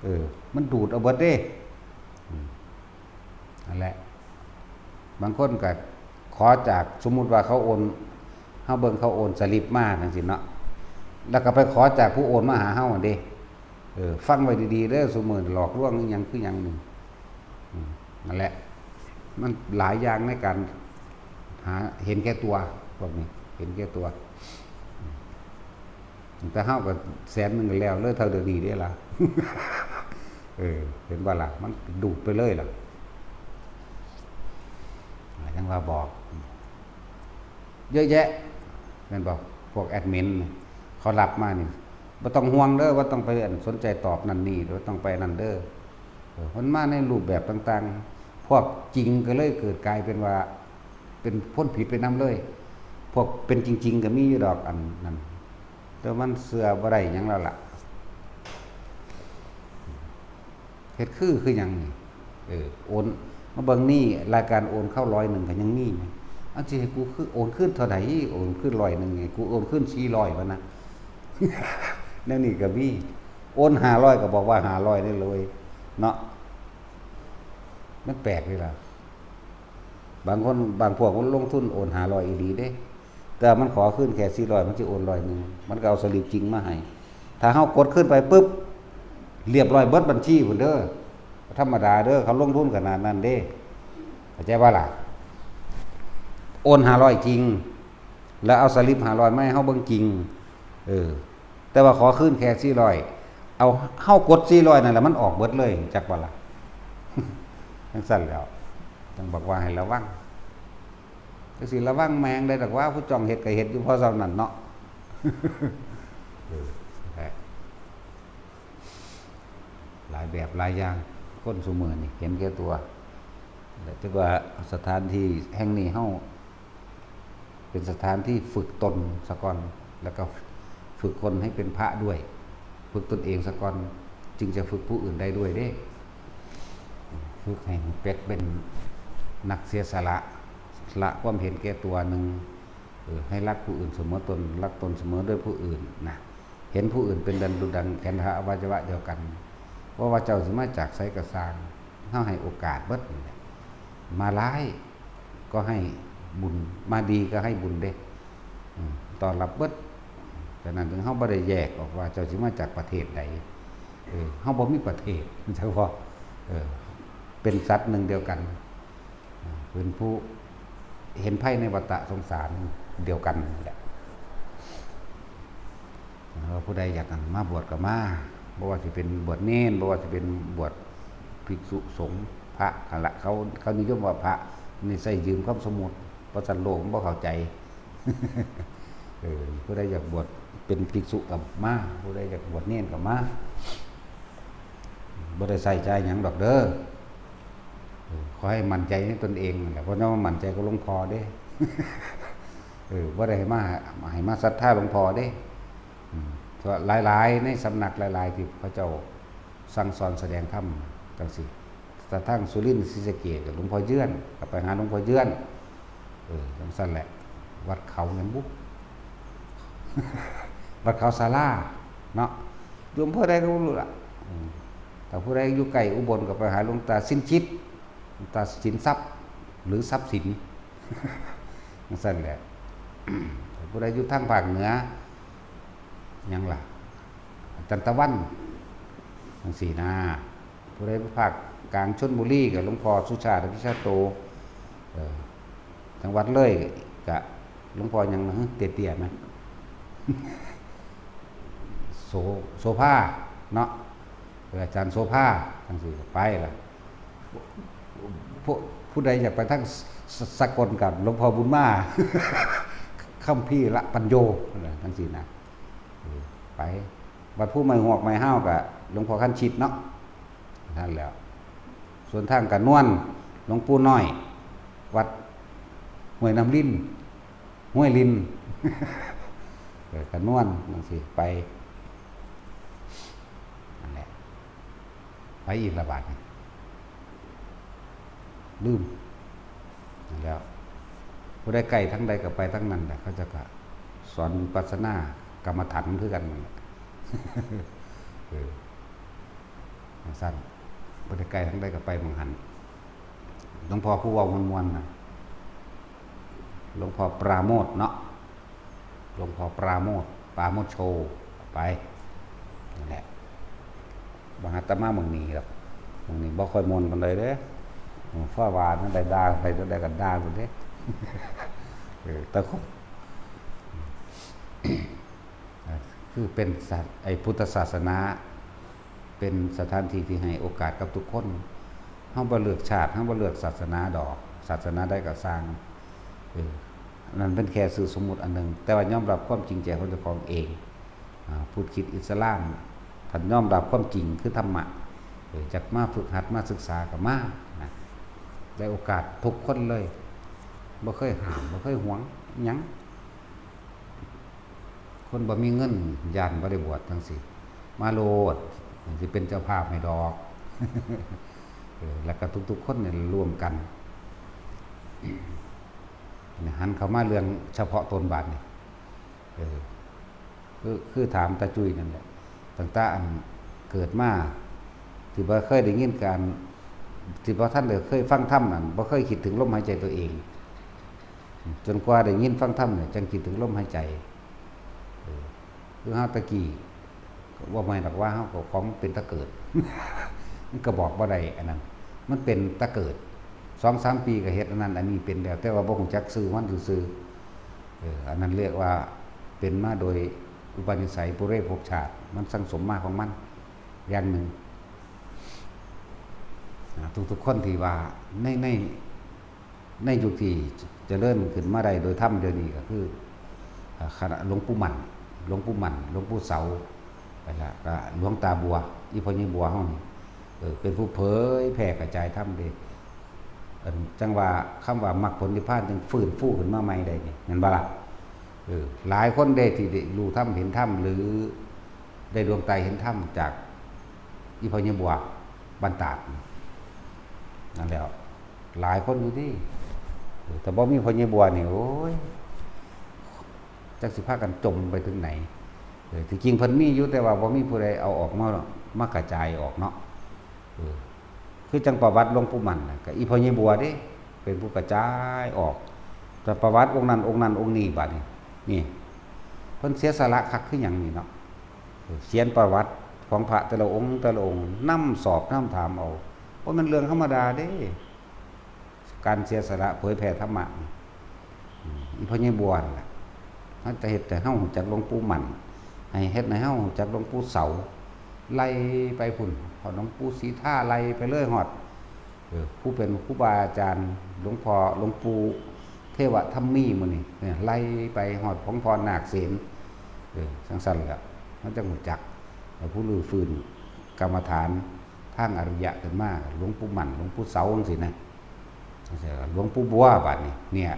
เออ มันดูดเอาเบิดเด้ อืม นั่นแหละ บางคนก็ขอจาก สมมุติว่าเขาโอน เฮาเบิ่งเขาโอนสลิปมาจั่งซี้เนาะ แล้วก็ไปขอจากผู้โอนมาหาเฮาหั่นเด้ เออ ฟังไว้ดีๆ เด้อ ซุมื้อหลอกลวงอิหยังคือหยังนี่ อืม นั่นแหละ มันหลายอย่างในการหา เห็นแก่ตัว พวกนี้ เห็นแก่ตัว อืม แต่เฮาก็แสนหนึ่งก็แล้วเลย เท่าเดี๋ยวนี้เด้ล่ะ เออ เห็นบ่ล่ะ มันดูดไปเลยล่ะ จั่งว่าบอก เยอะแยะ แม่นบ่ พวกแอดมิน ข เขารับมานี่ บ่ต้องห่วงเด้อ บ่ต้องไปอันสนใจตอบนั่นนี่ บ่ต้องไปนั่นเด้อ เออ มันมาในรูปแบบต่างๆ พวกจริงก็เลยเกิดกลายเป็นว่า เป็นคนผิดไปนำเลย พวกเป็นจริงๆ ก็มีอยู่ดอกอันนั้น แต่มันเชื่อบ่ได้หยังแล้วล่ะ เฮ็ดคือ คือหยังนี่ เออ โอน มาเบิ่งนี่ รายการโอนเข้าร้อยหนึ่งก็ยังมีนี่ อันสิให้กูคือโอนคืนเท่าใด โอนคืนร้อยหนึ่งนี่ กูโอนคืนสี่ร้อย วะนะ แนวนี้ก็มี โอนห้าร้อยก็บอกว่าห้าร้อยได้เลย เนาะ มันแปลกเลยล่ะ บางคน บางพวกมันลงทุนโอนห้าร้อยอีหลีเด้ แต่มันขอคืนแค่สี่ร้อย มันสิโอนร้อยหนึ่ง มันก็เอาสลิปจริงมาให้ ถ้าเฮากดคืนไปปุ๊บ เรียบร้อยเบิดบัญชีพุ้นเด้อ ธรรมดาเด้อ เขาลงทุนขนาดนั้นเด้ เข้าใจบ่ล่ะ โอนห้าร้อยจริง แล้วเอาสลิปห้าร้อยมาให้เฮาเบิ่งจริง เออ แต่ว่าขอคืนแค่สี่ร้อย เอา เฮากดสี่ร้อยนั่นแหละ มันออกเบิดเลย จักบ่ล่ะ จั่งซั้นแหล้ว ต้องบอกว่าให้ระวัง จักสิระวังแม่งได้ดอกว่า ผู้จ้องเฮ็ดก็เฮ็ดอยู่พอส่ำนั้นเนาะ เออ แหละ หลายแบบหลายอย่าง คนซุมื้อนี่เห็นแก่ตัว แต่ถือว่าสถานที่แห่งนี้เฮา เป็นสถานที่ฝึกตนซะก่อน แล้วก็ฝึกคนให้เป็นพระด้วย ฝึกตนเองซะก่อน จึงจะฝึกผู้อื่นได้ด้วยเด้ ฝึกให้เป็กเป็นนักเสียสละ ละความเห็นแก่ตัวหนึ่ง เออ ให้รักผู้อื่นเสมอตน รักตนเสมอด้วยผู้อื่นนะ เห็นผู้อื่นเป็นดังดุจดังแขนขาอวัยวะเดียวกัน เพราะว่าเจ้าสิมาจากไสก็ซ่าง เฮาให้โอกาสเบิดนั่นแหละ มาร้ายก็ให้บุญ มาดีก็ให้บุญเด้ อืม ต้อนรับเบิด ฉะนั้นถึงเฮาบ่ได้แยกออกว่าเจ้าสิมาจากประเทศใด เออ เฮาบ่มีประเทศ เฉพาะ เออ เป็นสัตว์หนึ่งเดียวกัน อ่า เป็นผู้เห็นภัยในวัฏฏะสงสารเดียวกันนั่นแหละ เออ ผู้ใดอยากมาบวชก็มา บ่ว่าสิเป็นบวชเณร บ่ว่าสิเป็นบวชภิกษุสงฆ์ พระหั่นละ เขา เขานิยมว่าพระ นี่ใช้ยืมคำสมมุติ เพราะสัตว์โลกมันบ่เข้าใจ เออ ผู้ใดอยากบวชเป็นภิกษุก็มา ผู้ใดอยากบวชเณรก็มา บ่ได้ใส่ใจหยังดอกเด้อ เออ ขอให้มั่นใจในตนเองนั่นแหละ เพราะว่ามั่นใจกับหลวงพ่อเด้ เออ บ่ได้ให้มา ให้มาศรัทธาหลวงพ่อเด้ อืม ส่วนหลายๆ ในสำนักหลายๆ ที่พระเจ้าสั่งสอนแสดงธรรมจั่งซี้ แต่ทางสุรินทร์ศรีสะเกษก็หลวงพ่อเยือน ก็ไปหาหลวงพ่อเยือน เออ จั่งซั้นแหละ วัดเขาหยังบุ วัดเขาศาลาเนาะ อยู่อำเภอใดก็บ่รู้ล่ะ อืม ถ้าผู้ใดอยู่ใกล้อุบลก็ไปหาหลวงตาสินคิด หลวงตาสินทรัพย์ หรือทรัพย์สิน จั่งซั้นแหละ ถ้าผู้ใดอยู่ทางภาคเหนือ หยังล่ะ จันตะวัน จั่งซี้นะ ผู้ใดภาคกลางชลบุรีก็หลวงพ่อสุชาติอภิชาโต เออ จังหวัดเลยก็หลวงพ่อหยังนะ เตี้ยๆ นะ โส โสภา เนาะ เออ อาจารย์โสภา จั่งซี้ก็ไปล่ะ ผู้ ผู้ใดอยากไปทางส สกลกับหลวงพ่อบุญมา คัมภีร์ละปัญโญ จั่งซี้นะ เออ ไป วัดภูไม้ฮวกไม้ฮาวก็หลวงพ่อคันชิตเนาะ นั่นแหล้ว ส่วนทางกระนวน หลวงปู่น้อย วัดห้วยน้ำลิน ห้วยลิน เออ กระนวน จั่งซี้ ไป นั่นแหละ ไปอีกละบาดนี่ ลืม นั่นแหล้ว ผู้ใดใกล้ทางใดก็ไปทางนั้นแหละ เขาเจ้าก็สอนวิปัสสนากรรมฐานคือกันนั่นแหละ เออ จั่งซั้น ผู้ใดใกล้ทางใดก็ไปหม่องหั้น หลวงพ่อผู้เว้าม่วนๆ นะ หลวงพ่อปราโมทย์เนาะ หลวงพ่อปราโมทย์ ปราโมทย์โชว์ ไป นั่นแหละ บ่อาตมาหม่องนี้ดอก หม่องนี้บ่ค่อยม่วนปานใดเด้ ฟ้าหวานนั่นได้ด่า ไปนั่นได้ก็ด่าหมดเด้ เออ แต่คน คือเป็นศาส- ไอ้พุทธศาสนา เป็นสถานที่ที่ให้โอกาสกับทุกคน เฮาบ่เลือกชาติ เฮาบ่เลือกศาสนาดอก ศาสนาใดก็ซ่าง เออ นั่นเป็นแค่ชื่อสมมุติอันหนึ่ง แต่ว่ายอมรับความจริงใจของเจ้าของเอง อ่า พุทธคิดอิสลาม ท่านยอมรับความจริงคือธรรมะ เออ จักมาฝึกหัดมาศึกษาก็มา นะ ได้โอกาสทุกคนเลย บ่เคยห้าม บ่เคยหวงอิหยัง คนบ่มีเงิน ย้านบ่ได้บวชจั่งซี้ มาโลด สิเป็นเจ้าภาพให้ดอก เออ แล้วก็ทุกๆคนเนี่ยร่วมกัน หันเข้ามาเรื่องเฉพาะตนบาดนี้ เออ คือ คือถามตาจุ้ยนั่นแหละ ตั้งแต่อันเกิดมา ที่บ่เคยได้ยินการ ที่บ่ทันได้เคยฟังธรรมนั่น บ่เคยคิดถึงลมหายใจตัวเอง จนกว่าได้ยินฟังธรรมเนี่ย จั่งคิดถึงลมหายใจ เออ คือเฮาตะกี้ ก็บ่แม่นดอกว่าเฮาก็ของเป็นตะเกิด มันก็บอกบ่ได้อันนั้น มันเป็นตะเกิด สองสามปีก็เฮ็ดอันนั้นอันนี้เป็นแล้ว แต่ว่าบ่ฮู้จักชื่อมันซื่อๆ เออ อันนั้นเรียกว่าเป็นมาโดยอุปนิสัยปุเรภพชาติ มันสั่งสมมาของมันอย่างหนึ่ง อ่า ทุกๆคนที่ว่าใน ใน ในยุคที่เจริญขึ้นมาได้โดยธรรมเดี๋ยวนี้ก็คือ อ่า คณะหลวงปู่มั่น หลวงปู่มั่น หลวงปู่เสา แล้วก็หลวงตาบัว อีพ่อใหญ่บัวเฮานี่ เออ เป็นผู้เผยแผ่กระจายธรรมเด้ อันจั่งว่าคำว่ามรรคผลนิพพานจั่งฟื้นฟูขึ้นมาใหม่ได้นี่ แม่นบ่ล่ะ? เออ หลายคนเด้ที่ได้รู้ธรรมเห็นธรรม หรือได้ดวงตาเห็นธรรมจากอีพ่อใหญ่บัวบ้านตาด นั่นแหล้ว หลายคนอยู่เด้ เออ แต่บ่มีพ่อใหญ่บัวนี่ โอ้ย จักสิพากันจมไปถึงไหน เออ ที่จริงเพิ่นมีอยู่ แต่ว่าบ่มีผู้ใดเอาออกมา มากระจายออกเนาะ เออ คือจั่งประวัติหลวงปู่มั่นน่ะ ก็อีพ่อใหญ่บัวเด้ เป็นผู้กระจายออก แต่ประวัติองค์นั้นองค์นั้นองค์นี้บาดนี้ นี่ เพิ่นเสียสละคักคือหยังนี่เนาะ เออ เขียนประวัติของพระแต่ละองค์แต่ละองค์ นำสอบนำถามเอา บ่แม่นเรื่องธรรมดาเด้ การเสียสละเผยแผ่ธรรมะนี่ อืม อีพ่อใหญ่บัวนั่นแหละ เฮาจะเฮ็ดให้เฮารู้จักหลวงปู่มั่น ให้เฮ็ดให้เฮารู้จักหลวงปู่เสา ไล่ไปพุ้น พอหลวงปู่ศรีทา ไล่ไปเลยฮอด เออ ผู้เป็นครูบาอาจารย์ หลวงพ่อ หลวงปู่เทวทัมมีหมู่นี้ เนี่ย ไล่ไปฮอดหลวงพ่อนาคเสน เออ จั่งซั้นแหละ เฮาจั่งรู้จัก แล้วผู้รื้อฟื้นกรรมฐานทางอริยะขึ้นมา หลวงปู่มั่น หลวงปู่เสาจั่งซี้นะ หลวงปู่บัวบาดนี้ เนี่ย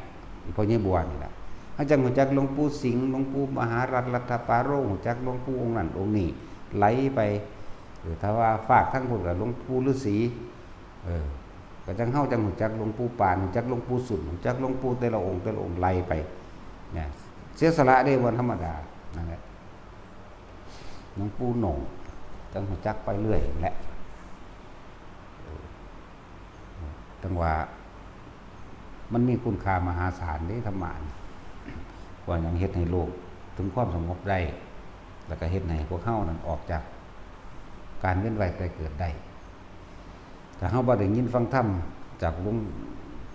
อีพ่อใหญ่บัวนี่ล่ะ เฮาจั่งรู้จักหลวงปู่สิงห์ หลวงปู่มหารัตน์ รัตตปาโร รู้จักหลวงปู่องค์นั้นองค์นี้ ไล่ไป เออ ถ้าว่าฝากทางพุ้นก็หลวงปู่ฤาษี เออ ก็จั่งเฮาจั่งรู้จักหลวงปู่ปาน รู้จักหลวงปู่สุด รู้จักหลวงปู่แต่ละองค์แต่ละองค์ไล่ไป เนี่ย เสียสละเด้ บ่ธรรมดา นั่นแหละ หลวงปู่โหน่ง จั่งรู้จักไปเรื่อยนั่นแหละ เออ จั่งว่า มันมีคุณค่ามหาศาลเด้ธรรมะนี่ กว่าหยังเฮ็ดให้โลกถึงความสงบได้ แล้วก็เฮ็ดให้พวกเฮานั้นออกจากการเวียนว่ายตายเกิดได้ ถ้าเฮาบ่ได้ยินฟังธรรมจากหลวง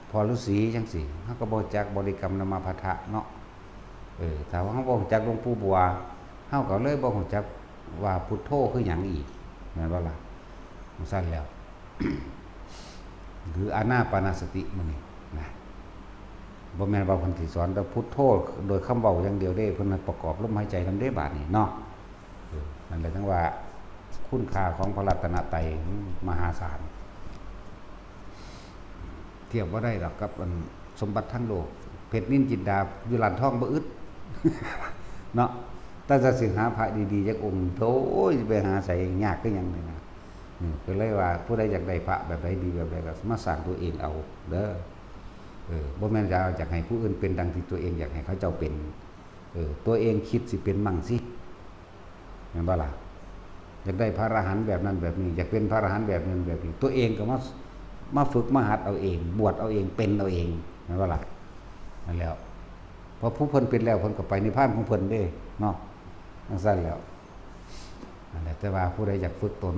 พ่อฤาษีจั่งซี้ เฮาก็บ่รู้จักบริกรรมนามะพัทธะเนาะ เออ ถ้าว่าเฮาบ่รู้จักหลวงปู่บัว เฮาก็เลยบ่รู้จักว่าพุทโธคือหยังอีก แม่นบ่ล่ะ? จั่งซั้นแล้ว คืออานาปานสติมื้อนี้นะ บ่แม่นว่าเพิ่นสิสอนแต่พุทโธโดยคำเว้าอย่างเดียวเด้ เพิ่นให้ประกอบลมหายใจนำเด้บาดนี้เนาะ เออ นั่นแหละจั่งว่าคุณค่าของพระรัตนตรัยมหาศาล เทียบบ่ได้ดอกกับอันสมบัติทั้งโลก เพชรนิลจินดาอยู่ร้านทองบ่อึด เนาะ แต่จะสิหาพระดีๆจักองค์ โอ้ย ไปหาใสยากคือหยังนี่นะ อืม ก็เลยว่าผู้ใดอยากได้พระแบบใดดีแบบใดก็มาสร้างตัวเองเอาเด้อ เออ บ่แม่นจะเอาจากให้ผู้อื่นเป็นดังที่ตัวเองอยากให้เขาเจ้าเป็น เออ ตัวเองคิดสิเป็นมั่งสิ แม่นบ่ล่ะ? อยากได้พระอรหันต์แบบนั้นแบบนี้ อยากเป็นพระอรหันต์แบบนั้นแบบนี้ ตัวเองก็มา มาฝึกมาหัดเอาเอง บวชเอาเอง เป็นเอาเอง แม่นบ่ล่ะ? นั่นแหล้ว เพราะผู้เพิ่นเป็นแล้ว เพิ่นก็ไปนิพพานของเพิ่นเด้ เนาะ จั่งซั้นแหล้ว นั่นแหละ แต่ว่าผู้ใดอยากฝึกตน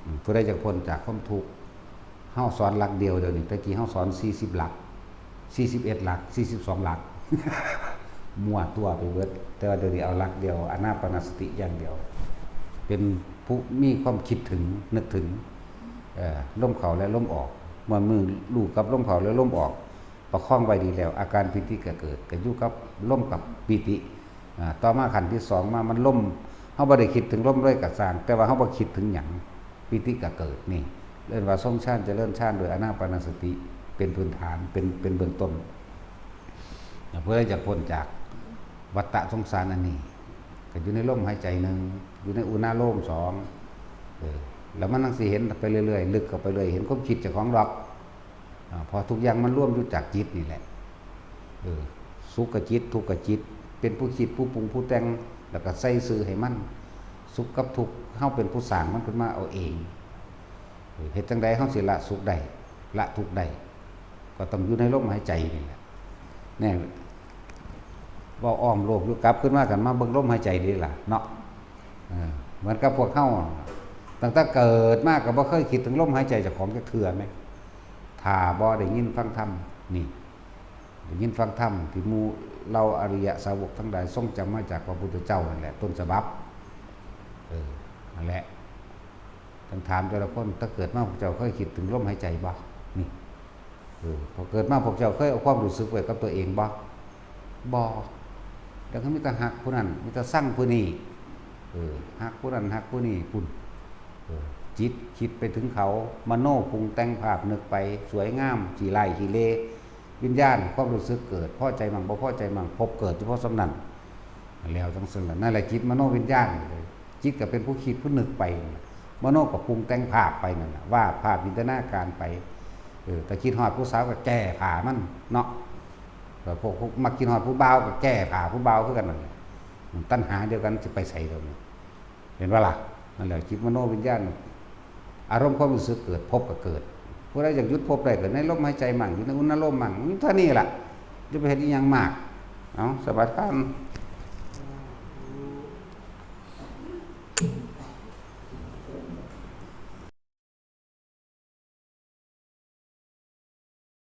อืม ผู้ใดอยากพ้นจากความทุกข์ เฮาสอนหลักเดียวเดี๋ยวนี้ แต่กี้เฮาสอนสี่สิบหลัก สี่สิบเอ็ดหลัก สี่สิบสองหลัก มั่วตัวไปเบิด แต่ว่าเดี๋ยวนี้เอาหลักเดียว อานาปานสติอย่างเดียว เป็นผู้มีความคิดถึง นึกถึง เอ่อ ลมเข้าและลมออก เมื่อมือรู้กับลมเข้าและลมออก ประคองไว้ดีแล้ว อาการปีติก็เกิด ก็อยู่กับลมกับปีติ อ่า ต่อมาขั้นที่สองมา มันลม เฮาบ่ได้คิดถึงลมเลยก็ซ่าง แต่ว่าเฮาบ่คิดถึงหยัง ปีติก็เกิดนี่ เอิ้นว่าทรงฌานเจริญฌานโดยอานาปานสติ เป็นพื้นฐาน เป็น เป็นเบื้องต้น เพื่อจะพ้นจากวัฏฏะสงสารอันนี้ ก็อยู่ในลมหายใจหนึ่ง อยู่ในอุณาโลมสอง เออ แล้วมันจั่งสิเห็นไปเรื่อยๆ ลึกเข้าไปเรื่อย เห็นความคิดเจ้าของดอก อ่า เพราะทุกอย่างมันรวมอยู่จากจิตนี่แหละ เออ สุขกับจิต ทุกข์กับจิต เป็นผู้คิด ผู้ปรุง ผู้แต่ง แล้วก็ใส่ชื่อให้มัน สุขกับทุกข์ เฮาเป็นผู้สร้างมันขึ้นมาเอาเอง เออ เฮ็ดจั่งใดเฮาสิละสุขได้ ละทุกข์ได้ ก็ต้องอยู่ในลมหายใจนี่แหละ เนี่ย เว้าอ้อมโลกอยู่ กลับขึ้นมากันมาเบิ่งลมหายใจนี่ล่ะเนาะ เออ เหมือนกับพวกเฮา ตั้งแต่เกิดมาก็บ่เคยคิดถึงลมหายใจเจ้าของจักเทื่อแหม ถ้าบ่ได้ยินฟังธรรม นี่ ได้ยินฟังธรรมที่หมู่เหล่าอริยสาวกทั้งหลายทรงจำมาจากพระพุทธเจ้านั่นแหละ ต้นฉบับ เออ นั่นแหละ ต้องถามแต่ละคน ถ้าเกิดมาพวกเจ้าเคยคิดถึงลมหายใจบ่ นี่ เออ พอเกิดมาพวกเจ้าเคยเอาความรู้สึกไว้กับตัวเองบ่ บ่ แล้วก็มีแต่ฮักผู้นั้น มีแต่ซังผู้นี้ เออ ฮักผู้นั้น ฮักผู้นี้ พุ้น เออ จิตคิดไปถึงเขา มโนปรุงแต่งภาพนึกไป สวยงาม ขี้ร้ายขี้เล วิญญาณ ความรู้สึกเกิด พอใจมั่ง บ่พอใจมั่ง ภพเกิดเฉพาะส่ำนั้น แล้วจั่งซั่นล่ะ นั่นแหละจิตมโนวิญญาณ จิตก็เป็นผู้คิดผู้นึกไป มโนก็ปรุงแต่งภาพไปนั่นน่ะ วาดภาพจินตนาการไป เออ ถ้าคิดฮอดผู้สาวก็แก้ผ้ามันเนาะ แล้วพวก พวกมักคิดฮอดผู้บ่าวก็แก้ผ้าผู้บ่าวคือกันนั่นแหละ ตัณหาเดียวกันสิไปไสเดี๋ยวนี้ เห็นบ่ล่ะ นั่นแหละจิตมโนวิญญาณ อารมณ์ความรู้สึกเกิด ภพก็เกิด ผู้ใดอยากหยุดภพได้ก็ในลมหายใจมั่ง อยู่ในอุณาโลมมั่ง มีเท่านี้ล่ะ จะไปเฮ็ดอีหยังมาก เอา สมาทาน